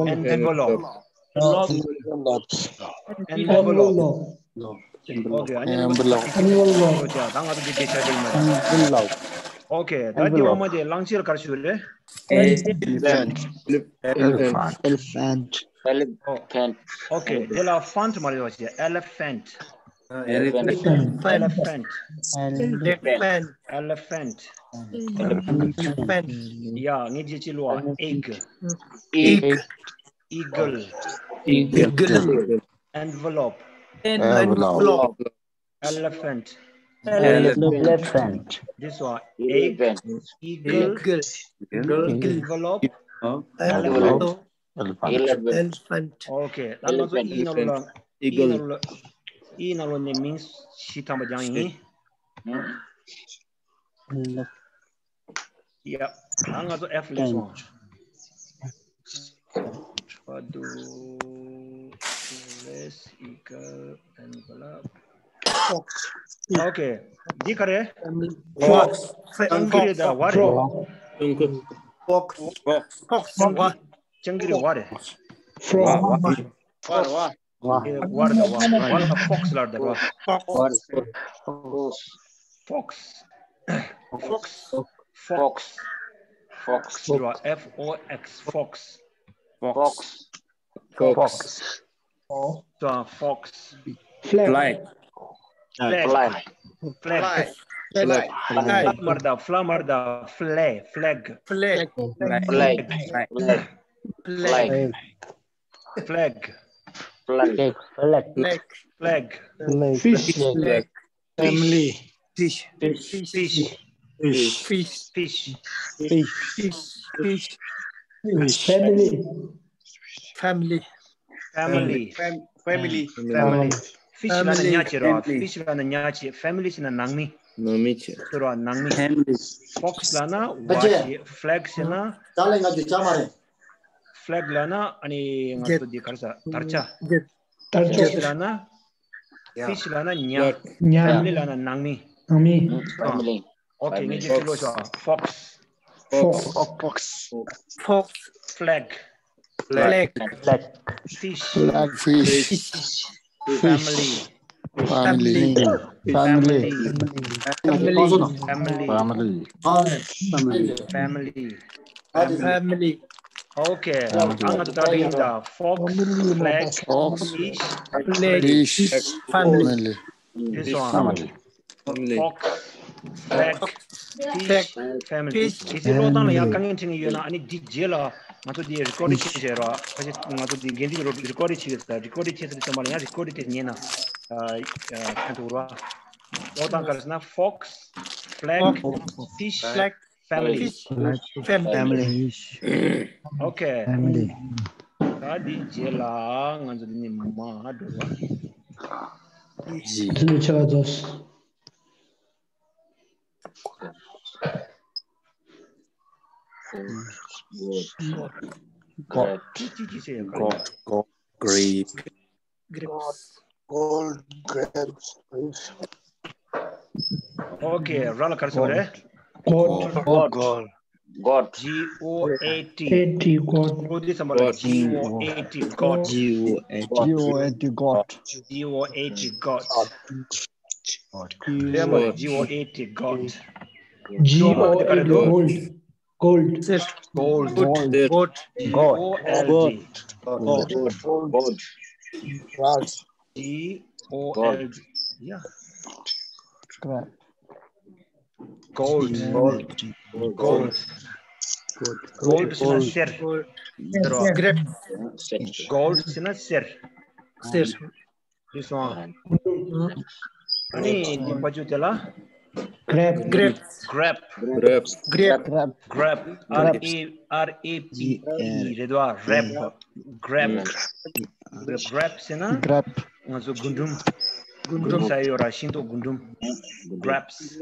Envelope. Envelope. Okay. ཨ་ནི་ང་ཚོ་ད་ང་ཚོ་འདི་འདི་ཆ་འདི་མ་རེད། Okay. ད་འདི་འོག་མ་དེ་གླང་ཆེན་ལ་ག་རེ་ཞུ་རེད། Elephant. Elephant. Elephant. Elephant. Okay. དེ་ལ་ཕན་ཊི་མ་རེད་པ། ཅེ། Elephant. Elephant. Elephant. Elephant. Elephant. Elephant. Elephant. ཡ། ངས་ཅིག་ཅིག་ཀློག་ཨ། Egg. Egg. Eagle. Eagle. Envelope. Envelope. Elephant. Elephant. This one. Egg. Eagle. Envelope. Elephant. Elephant. Okay. ད་ང་ཚོ་ཨི་ནང་ལོགས་ལ། ཨི་ནང་ལོགས་ལ། ཨི་ནང་ལོགས་ནས་མིང་བཞི་ཐམ་པ་སྦྱངས་ཡིན། ཡ། ད་ང་ཚོ་F ལ་སོང་། What do less eagle envelope? Fox. Okay. འདི་ག་རེ། Fox. སྤྱང་ཀི་རེད་ད། ཝ་རེད། Fox. Fox. Fox. སྤྱང་ཀི་རེད། ཝ་རེད། Frog. ཝ་རེད་ད། ཝ། ཝ་ལ་ཧ་ཕོག་སི་ལབ་རེད་ད། Fox. Fox. Fox. Fox. Fox. Fox. Fox. Fox. Fox. Fox. Fox. Flag. Flag. Flag. Flag. Flag. Flag. Flag. Flag. Flag. Flag. Flag. Flag. Flag. Flag. Flag. Flag. Flag. Fish. Flag. Family. Fish. Fish. Fish. Fish. Fish. Fish. Fish. Fish. Family. Family. Family. Fam- family. Family. Fish ལབ་ན་ཉ་བྱེད་རོ། Family. Fish ལབ་ན་ཉ་བྱེད། Family ཟེར་ན་ནང་མི། ནང་མི་བྱེད། ཟེར་རོ། ནང་མི། Family. Fox ལབ་ན་ཝ་བྱེད། Flag ཟེར་ན། ད་ལས་ང་ཚོ་ཅང་མ་རེད། Flag ལབ་ན་ཨ་ནི་ང་ཚོ་འདི་ག་རེ་ཟ། དར་ཆ། དར་ཆ། Fish ལབ་ན། Fish ལབ་ན་ཉ། ཉ། Family ལབ་ན་ནང་མི། ནང་མི། ཨ། Family. Okay. ངས་ཅིག་ཅིག་ཀློག་ཤོག Fox. Fox. Fox. Fox. Flag. Flag. Flag. Fish. Blackfish. Fish. Family. Family. Family. Family. Family. Family. Family. Family. Family. Family. Okay. Ang ata dinda fox, flag, Fox. Fish. Flag. Fish. Family. Family. This one. Family. Fox, flag, fish, family. This is lo dang ya kang tin yo na ani di je la. Nga to di record chi je ra. Nga to di gen di record chi ta record chi ta ma ya record chi ni na. Ah, kan to ra. Lo dang ka na fox, flag, fish, Flag. Family. Family. Okay. Family. Ka di je la nga zo ni ma do wa. Tini chela dos. Got. Chi chi chi se. Got, got, grape. Grapes. Gold, grapes, grapes. Okay, ra la kar so re. Got. Got, got, G O A T. A T got. Go this number G O A T. Got. G O A T. G O A T got. G O A T. Got. Remember G O A T. Got. G O A T gold. Gold. Gold. Gold. Gold. G O L D. Got, got, Gold. Brass. G O L D. Yeah. Scrap. Gold. Gold. Gold is not ser. Grape. Gold is not ser. Ser. This one. Ani ni pa ju tela. Grape. Grape. Grab. Grapes. Grape. Grape. Grab. R A R A P E. Re do. Rap. Grab. Grab sina. Grape. Nga zo gundum. Gundum sa yo ra shin to gundum. Grabs.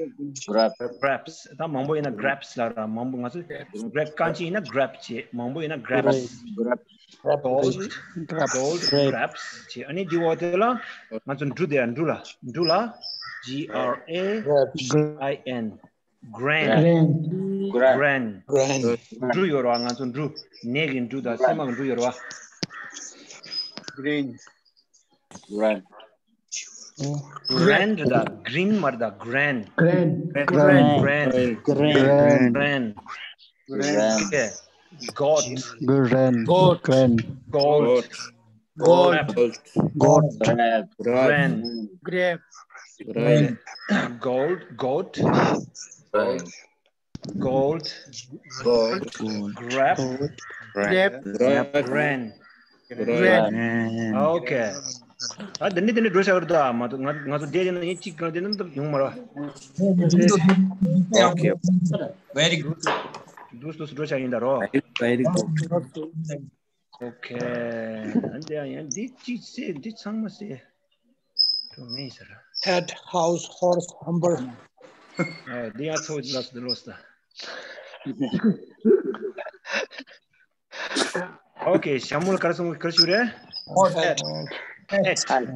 Grab. Grabs. Ta mangbo ina grabs la ra mangbo nga zo. Grab kanchi ina grab che. Mangbo ina grabs. Grab. Gold. Grape. Gold. Grabs che. Ani di wo de la. Nga zo ndru de ndru la. Ndru la. G R A I N. Grand. Grain. Grab. Grand. Grand. Ndru yo ra nga zo ndru. Ne gi ndru da sema ndru yo ra. Green. Grab. Grand da green mar da grand. Grain. Grand. Grain. Grand. Grab. Okay. Gold. Grain. Gold. Grain. Gold. Gold. Grab. Gold. Grab. Grand. Grape. Grab. Gold. Gold. Grab. Gold. Gold. Grab. Grape. Grab. Grand. Grab. Okay. ཨ་དེ་ནི་དེ་ནི་འགྲོ་བྱ་བར་ད་མ་ང་ང་ཚོ་བསྡད་ཡིན་ན་ཡིན་གཅིག་གང་བསྡད་ན་ཡོང་མ་ར། Okay. Very good. འདུག་འདུག་འགྲོ་བྱ་ཡིན་ད་རོ། Very, very good. Okay. ཨ་འདི་ཡང་འདི་གཅིག་སེ་འདི་ཚང་མ་སེ། དུ་མེད་ཟེར། Hat, house, horse, humber. ཨ་འདི་ཡང་ཚོ་ལ་སུ་འདི་ལོ་སྟ། Okay. ཞྭ་མོ་ལ་ག་རེ་གསུང་ག་རེ་ཞུ་རེད། Hat. Hat.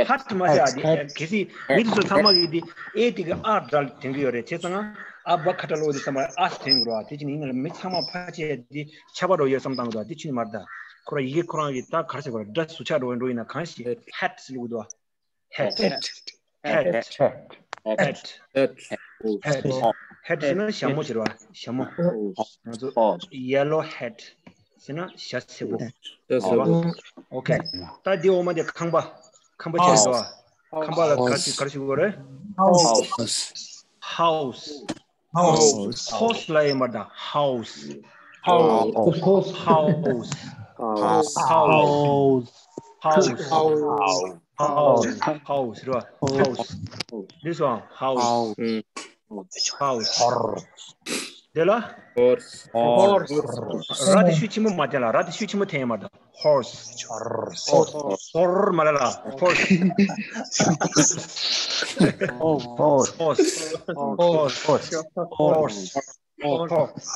Hat མ་ཟེར་ཨ་འདི་གལ་སྲིད་མི་དེ་ཚོ་ཚང་མ་གི་འདི་ཨེ་དེ་གི་ཨ་འདྲ་དེང་གི་ཡོད་རེད་བྱས་ཙང་ཨ་བ་ཁ་ཏ་ལོ་དེ་ཚང་མ་ཨ་དེང་གི་རོ། དེ་ཅི་ནི་ཡིན་ན་མི་ཚང་མ་ཕལ་ཆེར་འདི་ཆ་པ་རོ་ཡོད་བསམ་བཏང་གི་འདུག་དེ་ཅི་ནི་མ་རེད་ད། ཁོ་ར་ཡི་གེ་ཁོ་རང་གི་ད་ག་རེ་ཟེར་བ་རེད། འདྲ་སུ་ཆ་རོ་འགྲོ་ཡིན་ན་གང་ཞིག་hat ཟེར་ལུགས་འདུག hat. Hat. Hat. Hat. Hat. Hat. Hat ཟེར་ན་ཞྭ་མོ་ཟེར་བ། ཞྭ་མོ། ང་ཚོ་yellow hat ཟེར་ན་ཞྭ་སེར་པོ། Okay. ད་འདི་འོག་མ་དེ་ཁང་པ། ཁང་པ་ཆེ་བ། ཁང་པ་ལ་ག་རེ་ག་རེ་ཞུ་དགོས་རེད། House. House. House ལ་ཡིན་པ་དང་house. House. House. House. House. House. House. House. House ར། House. This one. House. House. དེ་ལ། Horse. Horse. ར་དེ་ཤུ་ཆེན་མོ་མ་བསྟན་ལ། ར་དེ་ཤུ་ཆེན་མོ་འཐེན་ཡ་མ་རེད། Horse. Horse མ་ལ་ལ། Horse. Horse. Horse. Horse. Horse. Horse.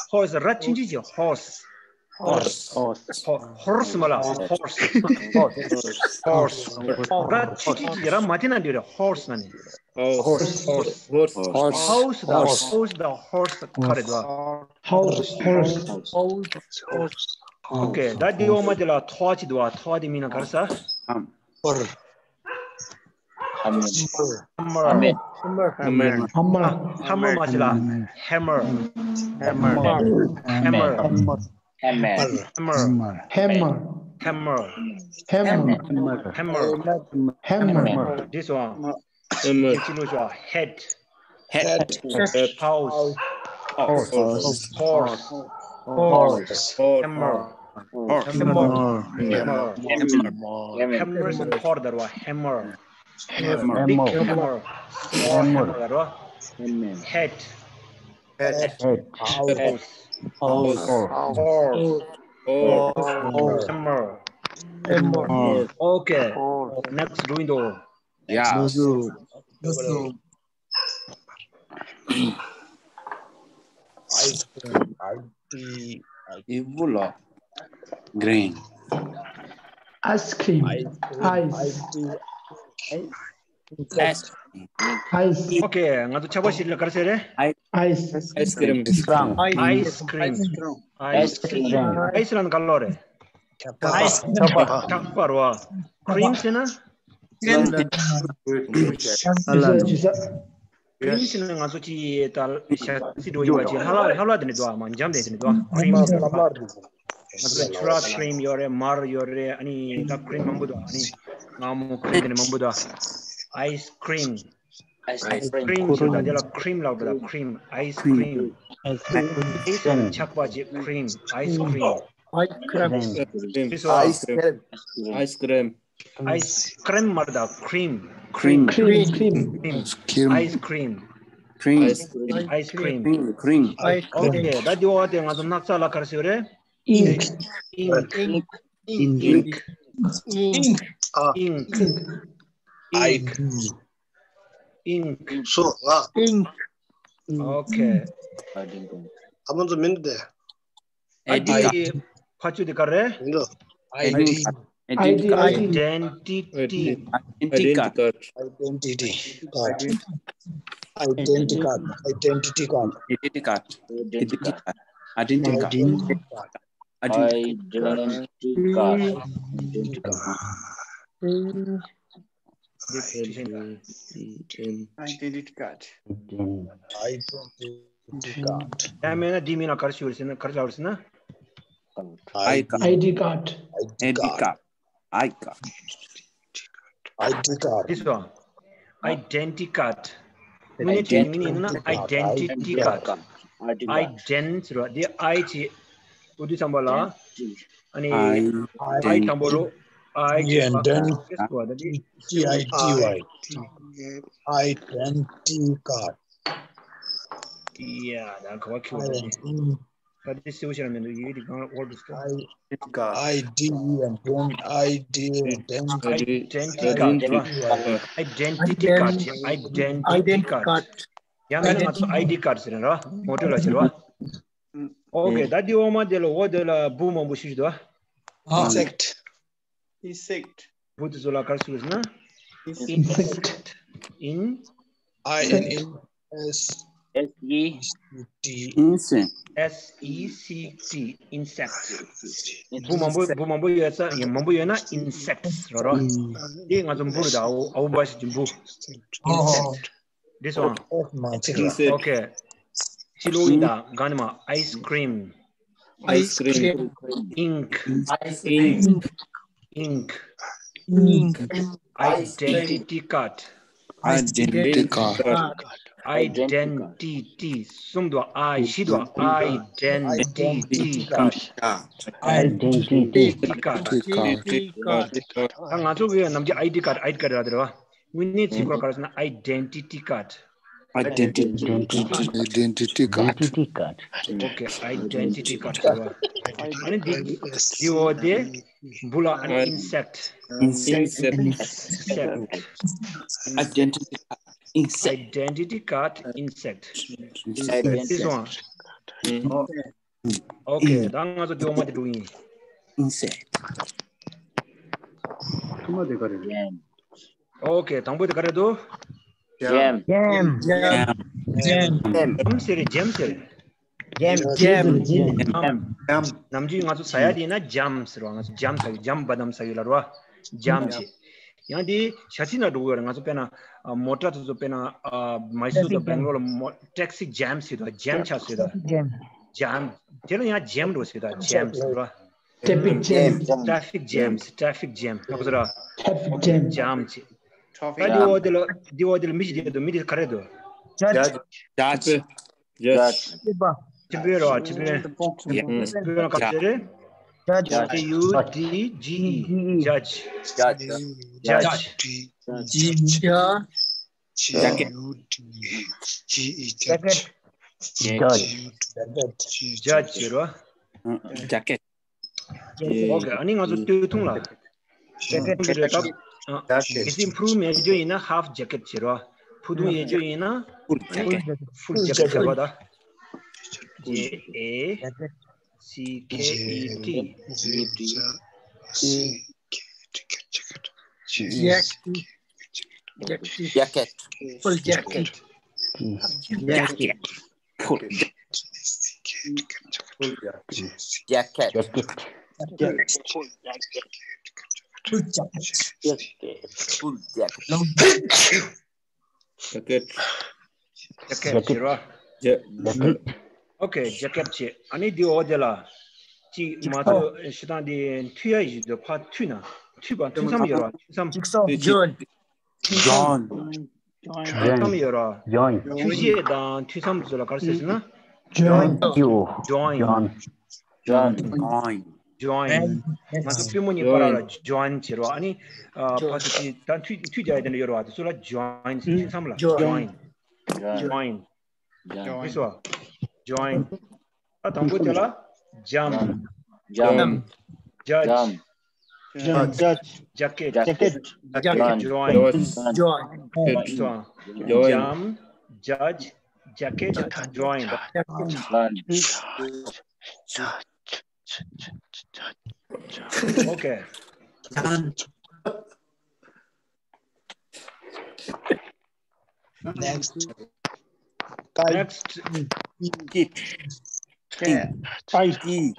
Horse. ར་ཆུང་ཆུང་ཅིག Horse. Horse. Horse མ་ལ། Horse. Horse. Horse ར་ཆུང་ཆུང་ཅིག་ར་མ་བསྟན་ན་འདི་རེད། Horse ན་ནི། Horse. Horse. House དང་house དང་horse ག་རེ་འདུག House. House. House. ཨོ་ཁེ། ད་འདི་འོག་མ་དེ་ལ་ཐོ་ཅིག་འདུག་བ། ཐོ་དེ་མིང་ལ་ག་རེ་ཟེར། ཧམ་མར། ཧམ་མར། ཧམ་མར། ཧམ་མར། ཧམ་མར། ཧམ་མར། ཧམ་མར། ཧམ་མར་མ་ཟེར་ལ། ཧེ་མར། ཧེ་མར། ཧེ་མར། ཧེ་མར། ཧེ་མར། ཧེ་མར། ཧེ་མར། ཧེ་མར། ཧེ་མར། ཧེ་མར། ཧེ་མར། ཧེ་མར། འདི་སོང་། ཧེ་མར། ཅི་ལོ་ཤོ། ཧེད། Head. House. Horse. Horse. Hammer. Hammer. Hammer. Hammer. Hammer. Hammer. Hammer. Hammer. Hammer. Big hammer. Small hammer. Head. Head. House. Horse. Hammer. Hammer. Okay. Next window. Yeah. Dozo. Ice cream. I T. Evil. Green. Ice cream. Ice. Ice. Ice. Okay. ང་ཚོ་ཆགས་པ་ཞིག་ལ་ག་རེ་ཟེར་རེད། Ice. Ice cream. Ice cream. Ice cream. Ice cream. Ice ལ་ག་ལོ་རེད། ཆགས་པ་རོ། Cream ཟེར་ན། Cream ཟེར་ན་ང་ཚོ་ཅི་ད་ཤ་སི་འགྲོ་ཡིན་པ་ཅི་ལྷ་ལྷ་ལྷ་ལྷ་དེ་ནི་འདུག་ཨ། མ་འཇམ་དེ་དེ་ནི་འདུག་ཨ། Cream ཟེར་ན་ང་ཚོ་ཆུ་རགས་cream ཡོད་རེད། མར་ཡོད་རེད། ཨ་ནི་ད་cream མང་པོ་འདུག་ཨ་ནི་ང་མོ་cream དེ་ནི་མང་པོ་འདུག Ice cream. Ice cream ཟེར་ད་དེ་ལ་cream ལབ་དགོས་ད། Cream. Ice cream. Ice ཆགས་པ་ཅིག Cream. Ice cream. Ice cream. Ice cream. Ice cream. Ice cream མ་རེད་ད། Cream. Cream. Cream. Cream. Ice cream. Cream. Ice cream. Cream. Cream. Okay. ད་དེ་འོག་དེ་ང་ཚོ་སྣག་ཚ་ལ་ག་རེ་ཟེར་རེད། Ink. Ink. Ink. Ink. Ink. Ink. Ink. Ink. So, ah. Ink. Okay. ཨ་མ་ཚོ་མིན་ཏེ། ཨའི་ཌི་ཀཱཌ། ཕ་ཆུ་དེ་ག་རེ། མིན་ཏེ། ཨའི་ཌི། ཨའི་ཌི། ཨའི་ཌི། Identity. ཨའི་ཌེན་ཊི་ཀཱཌ། Identity card. Identity card. Identity card. ཨའི་ཌེན་ཊི་ཀཱཌ། ཨའི་ཌེན་ཊི་ཀཱཌ། ཨའི་ཌེན་ཊི་ཀཱཌ། ཨའི་ཌེན་ཊི་ཀཱཌ། ཨའི་ཌེན་ཊི་ཀཱཌ། ཨའི་ཌེན་ཊི་ཀཱཌ། Identity card. Identity card. Identity card. ཡང་མེད་ན་འདི་མིང་ལ་ག་རེ་ཞུ་རེད་ཟེར་ན། ག་རེ་ལབ་རེད་ཟེར་ན། ཨའི་ཀཱཌ། ཨའི་ཌི་ཀཱཌ། ཨའི་ཌི་ཀཱཌ། ཨའི་ཀཱཌ། ཨའི་ཌི་ཀཱཌ། འདི་སོ། Identity card. དངོས་གནས་བྱས་ནས་དངོས་གནས་ཡིན་ན་ཨའི་ཌེན་ཊི་ཊི་ཀཱཌ། ཨའི་ཌེན་ཟེར་བ་འདི་ཨའི་ཅིག་འུ་དུས་ཙམ་པ་ལ། ཨ་ནི་ཨའི་དང་པོ་རོ། ཨའི་ཅིག་ཨའི་ཌེན་ཊི་ཊི། T I T Y. Identity card. Yeah, ད་ག་བ་ཁྱོད་ད་དེ་སེའུ་ཤ་མི་འདུག་ཡིག་དེ་གང་ཨོར་འདུག I D E N I D E N I D E N. Identity card. Identity card. Identity card. ཡང་མིན་ང་ཚོ་ཨའི་ཌི་ཀཱཌ་ཟེར་ར། མོ་ཊ་ལ་ཟེར་བ། Okay. ད་འདི་འོག་མ་དེ་ལ་འོ་དེ་ལ་འབུ་མང་པོ་ཞིག་འདུག Insect. Insect. འབུ་དེ་ཚོ་ལ་ག་རེ་ཟེར་ན། Insect. In. I N S S E C T. Insect. S E C T. Insect. འབུ་མང་པོ་འབུ་མང་པོ་ཡོད་ས་ཡིན། མང་པོ་ཡོད་ན་insects ར་ར། འདི་ང་ཚོ་འབུ་རེད་ད། ཨའུ་ཨའུ་འབའ་ཞིག་འབུ། Insect. འདི་སོང་། Okay. ཕྱི་ལོགས་ཡིན་ད། ག་ནི་མ། Ice cream. Ice cream. Ink. Ink. Ink. Identity card. Identity card. Identity. གསུམ་འདུག་ཨའི་བཞི་འདུག Identity card. Identity card. ད་ང་ཚོ་གི་ནམ་རྒྱུན་ཨའི་ཌི་ཀཱཌ་ཨའི་ཌི་ཀཱཌ་ར་དེ་ར་བ། དངོས་གནས་ཚིག་སྐོར་ག་རེ་ཟེར་ན་identity card. Identity. Identity card. Okay, identity card. ཨ་ནི་འདི་འདི་འོ་དེ་འབུ་ལ་ཨ་ནི་insect. Insect. Identity card. Insect. Identity card. Insect. This one. Okay, ད་ང་ཚོ་འདི་འོ་མ་དེ་འགྲོ་ཡིན། Insect. ཐོག་མ་དེ་ག་རེ་རེད། Okay, དང་པོ་དེ་ག་རེ་འདུག Gem. Gem. Gem. Gem. Gem ཟེར་རེད། Gem ཟེར་རེད། Gem. Gem. Gem. ནམ་རྒྱུན་ང་ཚོ་ཟ་ཡ་དེ་ཡིན་ན་ཇམ་ཟེར་བ། ང་ཚོ་ཇམ་ཟ་གི། ཇམ་བ་དམ་ཟ་གི་ལབ་རེད་བ། ཇམ་བྱས། ཡང་དེ་ཞ་ཚིག་ནང་འགྲོ་གི་ཡོད་རེད། ང་ཚོ་དཔེར་ན་མོ་ཊ་དེ་ཚོ། དཔེར་ན་མའི་སུར་དང་སྦེང་ལོར་ལ་མོ་ཊེག་སི་ཇམ་ཟེར་དང་། ཇམ་ཆགས་ཟེར་དང་། ཇམ། དེ་ལ་ཡང་ཇམ་འགྲོ་ཟེར་དང་། ཇམ་ཟེར་བ། ཊེ་ཕིག་ཇམ། ཊེ་ཕིག་ཇམ། ཊེ་ཕིག་ཇམ། ཧ་གོ་སོང་ར། ཊེ་ཕིག་ཇམ། ཇམ་བྱས། ད་འདི་འོག་དེ་ལ། འདི་འོག་དེ་ལ་མི་ཞིག་བསྡད་འདུག་མི་དེ་ག་རེ་འདུག་ཇཇ། ཇཇ། ཁྲིམས་དཔོན་རེད་བ། ཁྲིམས་དཔོན། ཁྲིམས་དཔོན་ལ་ག་རེ་ཟེར་རེད། Judge. J U D G E. Judge. Judge. Judge. Judge. Judge. Jacket. Judge. Judge. Judge. Jacket. Okay. ཨ་ནི་ང་ཚོ་སྟོད་ཐུང་ལ། སྟོད་ཐུང་གི་རེད་སྟབས། ཨ། གལ་སྲིད་ཕུར་ཐུང་ཡོད་རྒྱུ་ཡིན་ན་ཧབ་ཇེ་ཀེཊ་བྱེད་རོགས། ཕུར་ཐུང་ཡོད་རྒྱུ་ཡིན་ན་ཕུལ་ཇེ་ཀེཊ། ཕུལ་ཇེ་ཀེཊ་བྱེད་རོགས་ད། J A C K E T. Jacket. Jacket. Full jacket. Jacket. Full jacket. Full jacket. Jacket. Full jacket. Full jacket. Full jacket. Jacket. Jacket. Jacket. Okay, jacket བྱས། ཨ་ནི་འདི་འོག་དེ་ལ། ཅིག་མ་གཏོགས་ཤི་སྟངས་འདི་མཐུད་ཡ་ཡིན་དུས་ཕར་མཐུད་ན། མཐུད་པ། མཐུད་མཚམས་ཡོད་ར། མཐུད་མཚམས། John. John. མཐུད་མཚམས་ཡོད་ར། John. མཐུད་བྱེད་དང་མཐུད་མཚམས་ཚོ་ལ་ག་རེ་ཟེར་ཟེར་ན། Join. Join. Join. Join. Join. ང་ཚོ་པུས་མོ་གཉིས་བར་ལ་join བྱེད་རོགས། ཨ་ནི་ཕར་ཚུར་ཅིག་ད་མཐུད་མཐུད་རྒྱག་ཡ་དེ་འདྲ་ཡོད་ར་བ། དེ་ཚོ་ལ་join ཟེར། མཐུད་མཚམས་ལ་join. Join. Join. Join. Join. Join. ཨ། དང་པོ་དེ་ལ་jump. Jump. Judge. Judge. Jacket. Jacket. Join. Join. Join. Jump. Judge. Jacket. Join. Okay. Next. Kite. Next. Kite. Kite. Kite. Kite.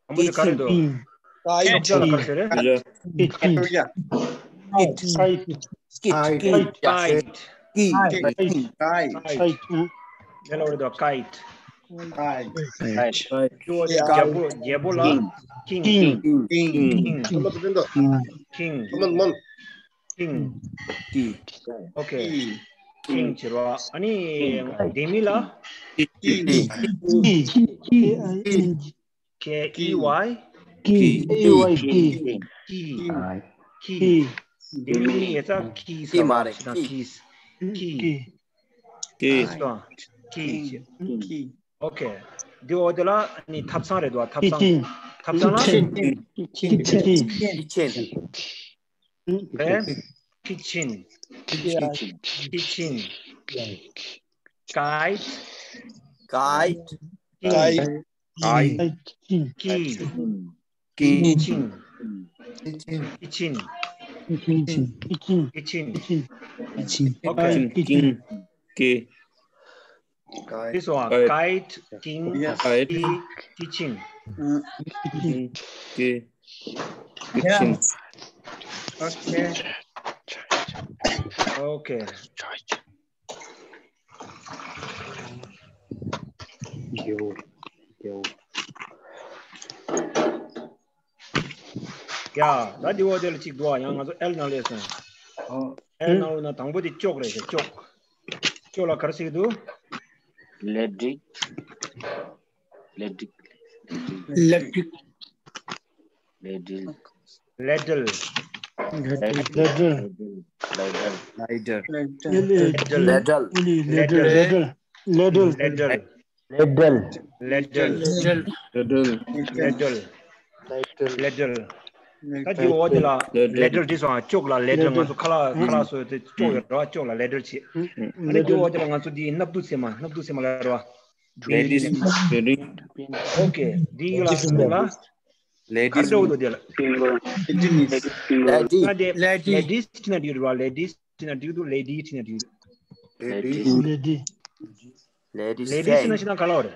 Kite. Kite. Kite. Kite. Kite. Kite. Kite. Kite. Kite. Kite. Kite. Kite. Kite. རྒྱལ་པོ། རྒྱལ་པོ་ལ་king. King. King. King. King. King. King. Okay. King བྱེད་རོགས། ཨ་ནི་ལྡེ་མིག་ལ། K E Y. Key. Key. Key. Key. Key. ལྡེ་མིག་ཡིན་ཙང་keys མ་རེད། Keys. Keys. Keys. Keys. Keys. Okay. འདི་འོག་དེ་ལ་ནི་ཐབ་ཚང་རེད་འདུག་ཐབ་ཚང་། Kitchen. ཐབ་ཚང་ལ། Kitchen. Kitchen. Kitchen. Kitchen. Kitchen. Kitchen. Kite. Kite. Kite. Key. Key. Kitchen. Kitchen. Kitchen. Kitchen. Kitchen. Kitchen. Okay. Kitchen. Key. This one, kite, king, key, kitchen. Kitchen. Key. Kitchen. Okay. Okay. ཡ། ད་འདི་འོག་དེ་ལ་གཅིག་འདུག་ཨ། ཡང་ང་ཚོ་L ནང་སླེབས་སོང་། L ནང་ལ་ན་དང་པོ་དེ་ཅོག་རེད་ཤག་ཅོག་ཅོག་ལ་ག་རེ་ཟེར་གྱི་འདུག Electric. Electric. Electric. Ladle. Ladle. Ladle. Ladle. Ladle. Ladle. Ladle. Ladle. Ladle. Ladle. Ladle. Ladle. Ladle. Ladle. ད་འདི་འོག་དེ་ལ་ladle། འདི་སོང་ཨ། ཅོག་ལ་ladle། ང་ཚོ་ཁ་ལག་ཁ་ལག་བཟོ་དེ་ཅོག་ཡོད་ར། ཅོག་ལ་ladle བྱེད། ཨ་ནི་འདི་འོག་དེ་ལ་ང་ཚོ་འདི་སྣབས་བདུག་སེན་མ། སྣབས་བདུག་སེན་མ་ལ་ར། Ladies. Okay. འདི་ལ་ལ་ག་རེ་འདྲ་བོ་འདུག་དེ་ལ། Lady. Lady. Ladies བྲིས་ན་འགྲིག་རེད་བ། Ladies བྲིས་ན་འགྲིག་འདུག Lady བྲིས་ན་འགྲིག་འདུག Lady. Lady. Ladies བྲིས་ན་ཤི་ན་ག་ལ་བ་རེད།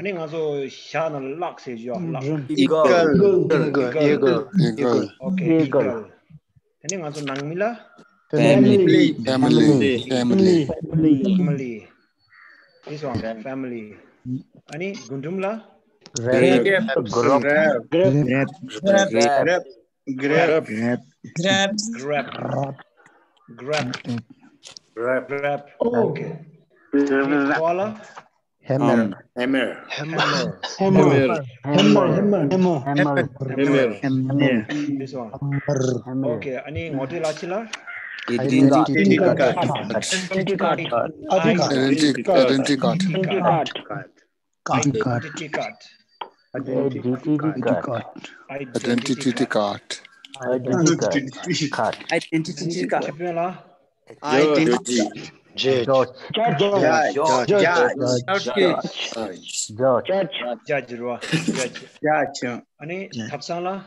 ཨ་ནི་ང་ཚོ་ཞྭ་ནང་ལ་གླག་ཟེར་ཞུ་ཡ། གླག Eagle. Eagle. Eagle. Eagle. Okay, Eagle. Eagle. དེ་ནས་ང་ཚོ་ནང་མི་ལ། Family. Family. Family. Family. This one, family. ཨ་ནི་རྒུན་འབྲུམ་ལ། Grape. Grape. Grape. Grape. Grape. Grape. Grape. Grape. Grape. Okay. ཨ་ནི་ཁ་བ་ལ། Hammer. Hammer. Hammer. Hammer. Hammer. Hammer. Hammer. Hammer. Hammer. This one. Okay. ཨ་ནི་ངོ་སྤྲོད་ལ་ཕྱི་ལ། Eating card. Identity card. Identity card. Identity, identity card. Identity card. Identity card. Identity card. Identity card. Identity card. Identity card. Identity card. ཁྱབ་སྤེལ་ལ། Identity. Judge. Judge. Judge. Judge. Judge. Judge. Judge རེད་བ། Judge. Judge. ཨ་ནི་ཐབ་ཚང་ལ།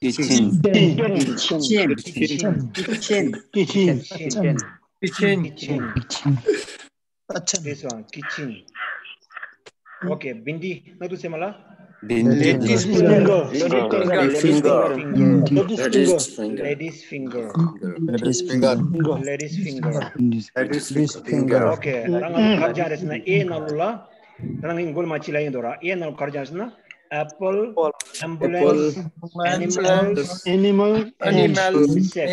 Kitchen. Kitchen. Kitchen. Kitchen. Kitchen. Kitchen. Kitchen. Kitchen. This one, kitchen. Okay, བིན་དི་ན་དུ་སེ་མ་ལ། Bindi. Ladies finger. Ladies finger. Finger. Ladies finger. Ladies finger. Ladies finger. Ladies finger. Ladies finger. Okay, ད་ང་ཚོ་ག་རེ་སྦྱངས་རེད་ཟེར་ན་ཨེ་ནང་ལོགས་ལ། ད་ང་གི་མགོ་ལ་མ་ཅི་ལ་ཡིན་དོ་ར། ཨེ་ནང་ལོགས་ག་རེ་སྦྱངས་རེད་ཟེར་ན། Apple, ambulance, animals, Animal. Insect.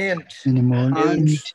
Animal. Ant. Animal. Ant.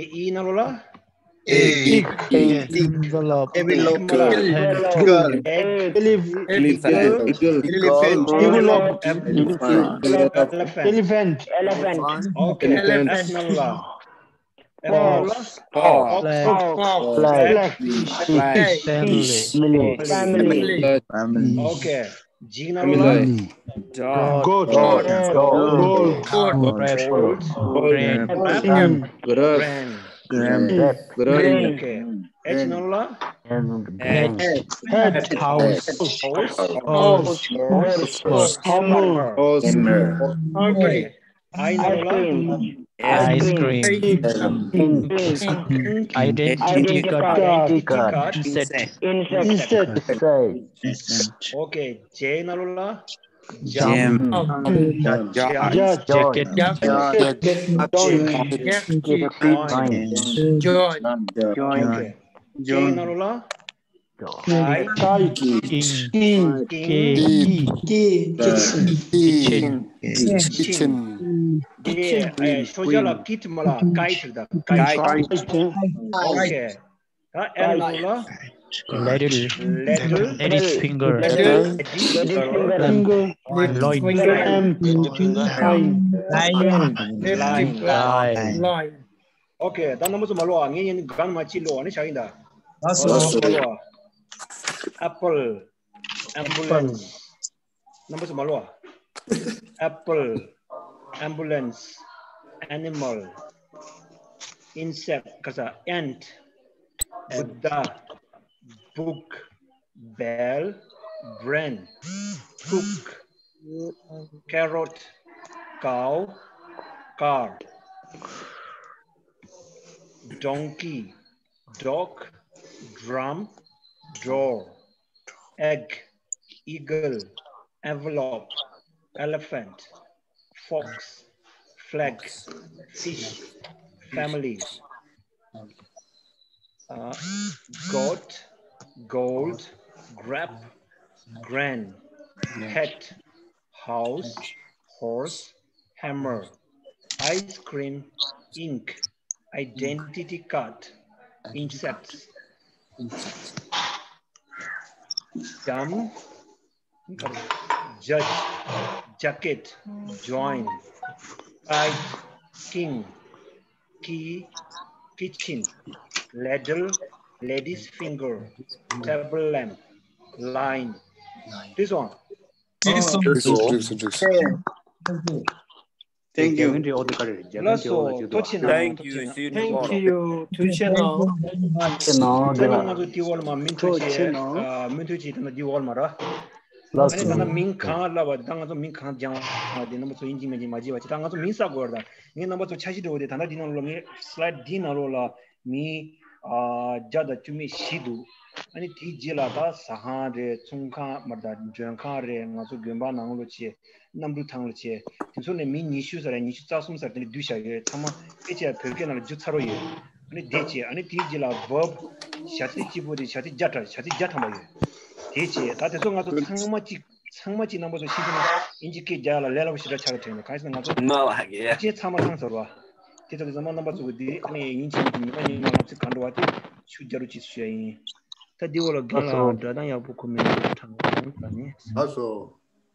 ཨི་ནང་ལོགས་ལ། Egg. Envelope. Envelope. Girl. Egg. Elephant. Eagle. Elephant. Envelope. Elephant. Elephant. Elephant. Okay. Elephant. Elephant. Paw. Paw. Flag. Flag. Fish. Family. Family. Okay. G ནང་ལོགས་ལ། Goat. Goat. Goat. Goat. Goat. Goat. Goat. Goat. Goat. Goat. Grape. Grape. Grape. Grape. Okay. H ནང་ལོགས་ལ། Hat. Hat. House. House. Horse. Horse. Hammer. Hammer. Okay. I ནང་ལོགས་ལ། Ice cream. Ink. Ink. Identity card. Identity card. Insect. Insect. Okay. J ནང་ལོགས་ལ། Jam. Jam. Judge. Jacket. Jacket. Jacket. Join. Join. Okay. K ནང་ལོགས་ལ། Kite. Kite. Kite. Kite. Kitchen. Kitchen. Kitchen. K ཨེ་ཤོ་ཇ་ལ་kite མ་ལ་kite ད་kite. Kite. Okay. ད་L ནང་ལོགས་ལ། Ladle. Ladle. Lady's finger. Lady's finger. Loin. Loin. Loin. Okay. ད་རྣམ་པ་ཚོ་མ་ལོ་ཨ། ངས་ཉན་གང་མ་ཅི་ལོ་ཨ་ནི་ཤ་ཡིན་ད། ལགས་སོ། མ་ལོ་ཨ། Apple. Ambulance. རྣམ་པ་ཚོ་མ་ལོ་ཨ། Apple. Ambulance. Animal. Insect. ག་ས། Ant. Buddha. Book. Bell. Brain. Cook. Carrot. Cow. Car. Donkey. Dog. Drum. Door. Egg. Eagle. Envelope. Elephant. Fox. Flag. Fish. Family. Uh, goat. Gold. Grape. Grand. Hat. House. Horse. Hammer. Ice cream. Ink. Identity card. Insects. Dumb. Judge. Jacket. Join. Kite. King. Key. Kitchen. Ladle. Lady's finger. Table lamp. Line. This one. འགྲིག་སོང་། འགྲིག་སོང་། འགྲིག་སོང་། འགྲིག་སོང་། Thank you. རྒྱ་མི་འདྲའི་ཨོ་དེ་ག་རེ་རེད། རྒྱ་མི་འདྲའི་ཨོ་ལ་ཅིག་འདུག་ཨ། Thank you. See you tomorrow. Thank you. ཐུགས་རྗེ་གནང་། ཐུགས་རྗེ་གནང་། ད་ནི་ང་ཚོ་ཏི་ཝོལ་མ་མིང་ཐོ་ཆེ། ཨ། མིང་ཐོ་ཆེ་ད་ནི་ཏི་ཝོལ་མ་ར། ལགས་སོ། ཨ་ནི་ད་ནི་མིང་གང་ལབ་པ་ད་ང་ཚོ་མིང་གང་སྦྱང་བ་དེ་རྣམ་པ་ཚོ་ཡིན་གཅིག་མིན་གཅིག་མ་བརྗེད་པ་བྱེད། ད་ང་ཚོ་མིང་བསགས་དགོས་ར། ད་ངས་རྣམ་པ་ཚོ་འཆར་གཞི་འདྲ་བོ་དེ་ད་ལྟ་འདི་ནང་ལོགས་ངས་slide འདི་ནང་ལོགས་ལ། མི་ཨ་བརྒྱ་དང་བཅུ་མེད་བཞི་འདུག་ཨ་ནི་དེའི་རྗེས་ལ་ད་ཟ་ཁང་རེད། ཚོང་ཁང་མ་རེད། ད་མགྲོན་ཁང་རེད། ང་ཚོ་དགོན་པ་ནང་ལོགས་བྱས། གནམ་གྲུ་ཐང་ལོགས་བྱས། དེ་ཚོ་ནས་མི་ཉི་ཤུ་ཙམ་རེད། ཉི་ཤུ་རྩ་གསུམ་ཙམ་དེ་འདྲ་བསྡུས་བཞག་ཡོད། ཚང་མ་ཕལ་ཆེར་བོད་སྐད་ནང་ལ་བསྒྱུར་ཚར་བ་ཡོད། ཨ་ནི་དེ་བྱས། ཨ་ནི་དེའི་རྗེས་ལ་verb བྱ་ཚིག་གཅིག་པོ་དེ་བྱ་ཚིག་བརྒྱ་ཕྲག་བྱ་ཚིག་བརྒྱ་ཐམ་པ་ཡོད། དེ་བྱས། ད་དེ་ཚོ་ང་ཚོ་ཚང་མ་གཅིག་ཚང་མ་གཅིག་རྣམ་པ་ཚོ་ཤེས་ཀྱི་ན་ཨིན་ཇི་སྐད་རྒྱག་ཡ་ལ་ལས་སླ་པོ་ཞེ་དྲག་ཆགས་ཀྱི་དྲན་འདུག་གང་ཡིན་ཟེར་ན་ང་ཚོ་མ་བ་གི་ཡ་ཅན་ཚང་མ་ཚང་ཚར་བ། དེ་ཚོ་གི་ཚང་མ་རྣམ་པ་ཚོ་གི་འདི་ཨ་ནི་ཡིན་ཕྱིན་གྱི་ཉི་མ་ཉི་མ་ལབ་ཚིག་གང་འགྲོ་བ་དེ་ཤུགས་རྒྱག་རོགས་གྱིས་ཞུ་ཡ་ཡིན། ད་འདི་འོག་ལ་རྒན་ལགས་སྒྲ་གདངས་ཡག་པོ་གོ་མི་འདུག་དྲང་པོ་ད་ནི། ལགས་སོ།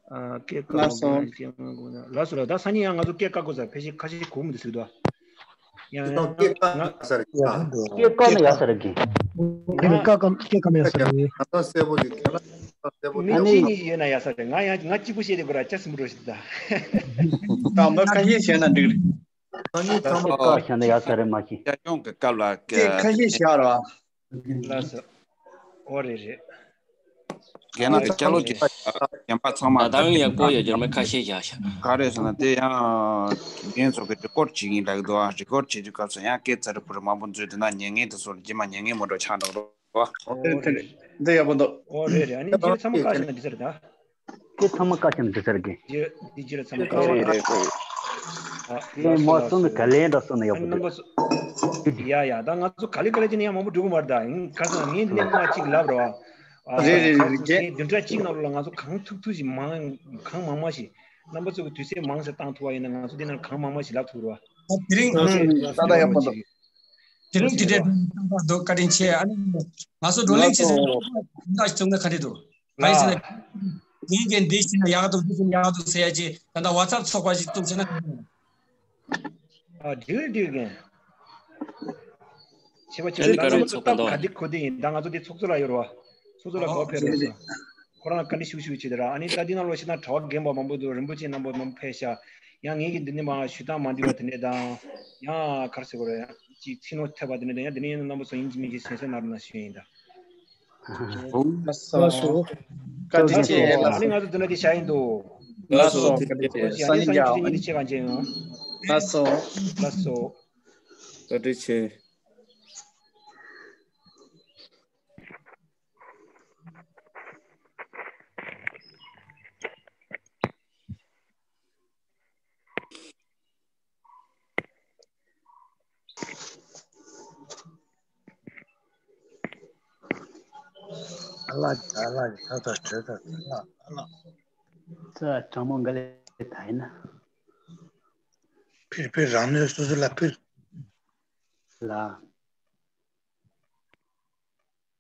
ཨ་སྐད་བཀག་ལགས་སོ། དགོས་ན་སྐད་བཀག་དགོས་ན། ལགས་སོ་ལགས། ད་སང་ཉིན་ཡང་ང་ཚོ་སྐད་བཀག་དགོས་ས་ཕལ་ཆེར་ཁ་ཤས་གོ་མི་འདུག་ཟེར་གྱི་འདུག་ཡང་ཡང་སྐད་བཀག་ན་ཡག་ས་རེད། སྐད་བཀག་ན་ཡག་ས་རེད་གི། སྐད་བཀག་གམ་སྐད་བཀག་ན་ཡག་ས་རེད། ང་ཚོ་གསལ་པོ་ཞིག་ཁྱེད་རང་གསལ་པོ་ཞིག་མི་གཅིག་གཉིས་ཡོད་ན་ཡག་ས་རེད། ང་ཡང་ང་གཅིག་པུ་བཤད་དེ་དགོས་ར་ཅག་སུ་མི་འགྲོ་ཞིག་ད། ད་མི་ཁ་ཤས་བཤད་ན་འགྲིག་རེད། ང་གཉིས་ཚང་མ་སྐད་བཀག་བྱས་ན་ཡག་ས་རེད་མ་གཞི། རྒྱ་སྐྱོང་གི་སྐབས་ལ་སྐད་ཁ་ཤས་བཤད་ར། ལགས་སོ། ཨོ་རེད་རེད། རྒན་ལགས་སྐྱ་ལོ་རྒན་པ་རྒན་པ་ཚང་མ་ད་ལྟའང་ཡག་པོ་ཡོད། རྒྱུ་མ་ཁ་ཤས་བཞག་ཤག་ག་རེ་ཟེར་ན་དེ་ཡང་རྒན་ཚོ་གི་རི་ཀོཌ་བྱེད་ཀྱིན་ལབ་འདུག་ཨ། རི་ཀོཌ་བྱེད་དུས་སྐབས་སུ་ཡང་སྐད་ཚར་རི་ཕུར་མང་པོ་འཛུལ་དུས་ན་ཉན་མཁན་དེ་ཚོ་ལ་རྗེས་མ་ཉན་མཁན་མི་འགྲོ་ཆགས་འགྲོ་འགྲོ། འདི་ཡག་པོ་འདུག་ཨོ་རེད་རེད། ཨ་ནི་རྗེས་ཚང་མ་བཀག་བཞག་ན་འགྲིག་ས་རེད་ད། ཁྱེད་ཚང་མ་བཀའ་ཤམ་འདི་ཚར་གི། རྗེས་འདི་རྗེས་ལ་ཚང་མ་བཀའ་ཤམ། ཨ་ལགས་སོ་མོ་ལགས་སོ། ག་ལེན་འདྲ་སོང་ན་ཡག་པོ་འདུག་རྣམ་པ་ཚོ། ཡ་ཡ། ད་ང་ཚོ་ག་ལེ་ག་ལེ་བྱས་ནས་ཡང་མང་པོ་འགྲོ་གི་མ་རེད་ད། ཡིན་ཁ་སང་ངས་འདི་ནས་མ་གཅིག་ལབ་རོགས། ཨ་རེད་རེད་རེད་རེད། ངས་བདུན་ཕྲག་གཅིག་ནང་ལོགས་ལ་ང་ཚོ་གང་ཐུབ་ཐུབ་ཞིག་མང་གང་མང་མང་ཞིག་རྣམ་པ་ཚོ་གི་དུས་ཚོད་མང་ཙམ་བཏང་ཐུབ་པ་ཡིན་ན་ང་ཚོ་འདི་ནང་གང་མང་མང་ཞིག་ལབ་ཐུབ་རོགས། དེ་རིང་ད་ལྟ་ཡག་པོ་འདུག་དེ་རིང་དེ་འདྲའི་འདུག་བཀའ་དྲིན་ཆེ། ཨ་ནི་ང་ཚོ་བགྲོ་གླེང་བྱེད་སའི་འདི་ཞིག་བཙུགས་ན་ག་འདྲ་འདུག་གང་ཡིན་ཟེར་ན། དེ་གན་འདི་ཞིག་ན་ཡག་འདུག་འདི་ཞིག་ན་ཡག་འདུག་ཟེར་ཡ་ཅིག་ད་ལྟ་ཝ་ཚབ་ཚོགས་པ་ཞིག་བཙུགས་ཟེར་ན་ག་འདྲ་འདུག་ཨ་འདི་འདི་གན། ཆེ་བ་ཆེ་བ་ད་ང་ཚོ་སྟབས་ག་འདི་གོ་འདི་ཡིན། ད་ང་ཚོ་འདི་ཚོགས་གཙོ་ལ་ཡོད་རོ། ཚོགས་གཙོ་ལ་གོ་ཕེབས་རོགས་ཟེར། ཁོ་རང་ལ་བཀའ་འདྲི་ཞུ་ཞུ་བྱེད་དེ་ར། ཨ་ནི་ད་འདི་ནང་ལོགས་ཤིག་ན་གྲྭ་པ་རྒན་པ་མང་པོ་འདུག་རིན་པོ་ཆེ་རྣམ་པ་མང་པོ་ཕེབས་ཤག་ཡང་ངེད་ཀྱི་འདི་ནས་མ་ཞུ་སྟངས་མ་འདི་བ་དེ་འདྲས་དང་། ཡང་ག་རེ་ཟེར་དགོས་རེད། ཅིག་ཚིག་ནོར་ཐེབས་པ་དེ་འདྲས་དང་། ཡང་དེ་ནས་ཡང་རྣམ་པ་ཚོ་ཡིན་གཅིག་མིན་གཅིག་གསན་གསན་གནང་རོགས་གནང་ཞུ་ཡིན་ད། ལགས་སོ། བཀའ་དྲིན་ཆེ། ཨ་ནི་ང་ཚོ་འདི་ན་དེ་བཞག་ཡིན་འདུག་ལགས་སོ། བཀའ་དྲིན་ཆེ། སང་ཉིན་ཉིན་ཁྱེད་ཀྱིས་ཆེད་གང་བྱས་ཡོང་། ལགས་སོ། ལགས་སོ། བཀའ་དྲིན་ཆེ། ཨ་ལ་ཨ་ལ་ད་ད་བྲོས་ད་ཨ་ལ་ཨ་ལ། ཙ་དྲང་མོ་འགའ་ལས་ད་ཡིན་ན། ཕིར་ཕིར་རང་ནུས་སོ་སོ་ལ་ཕིར། ལ།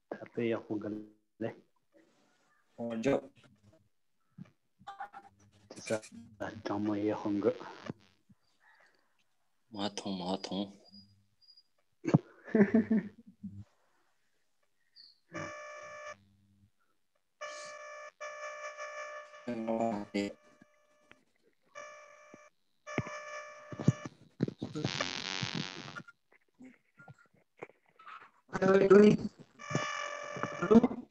ད་དཔེ་ཡག་པོ་འགའ་ལས། འོ་ཇོ། དྲང་མོ་ཡག་པོ་འགའ། མ་མཐོང་མ་མཐོང་། What are we doing? Hello.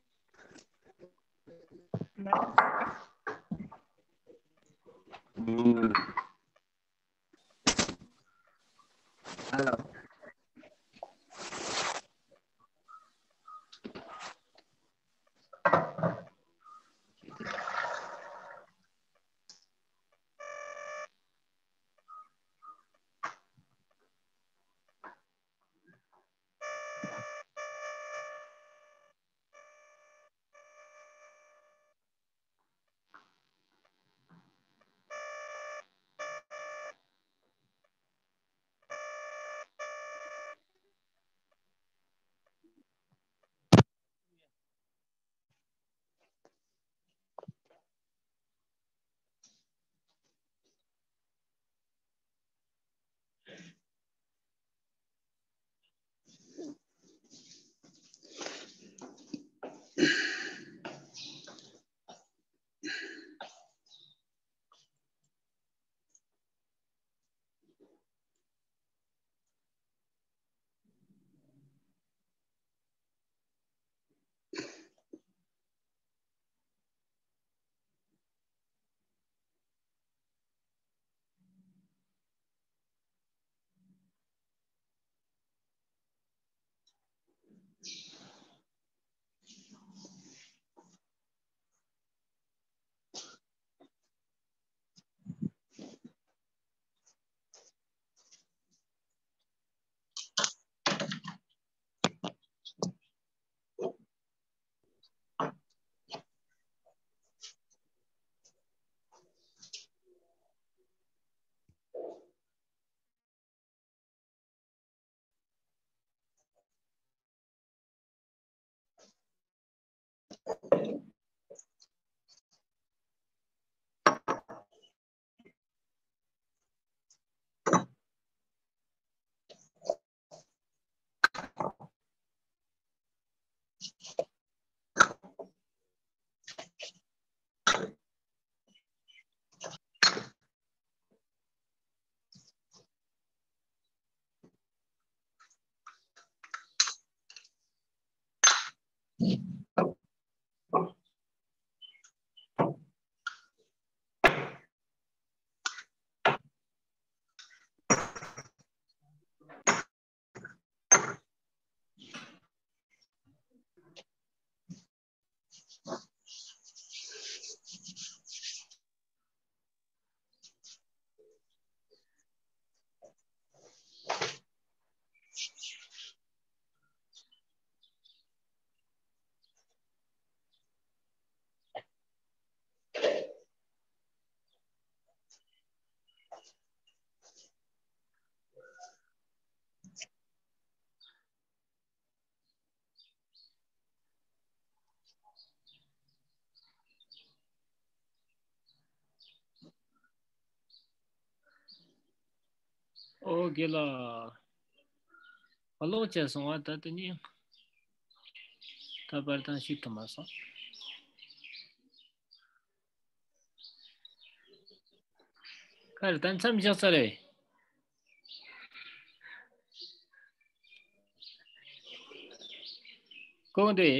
ཨོ་རྒན་ལགས། ཨ་ལོག་བྱས་སོང་བ། ད་དེ་ནི་ད་བར་དང་ཤེས་ཐུབ་མ་སོང་། ག་རེ། ད་མཚམས་བཞག་ཚར་རེད། གོང་དེ།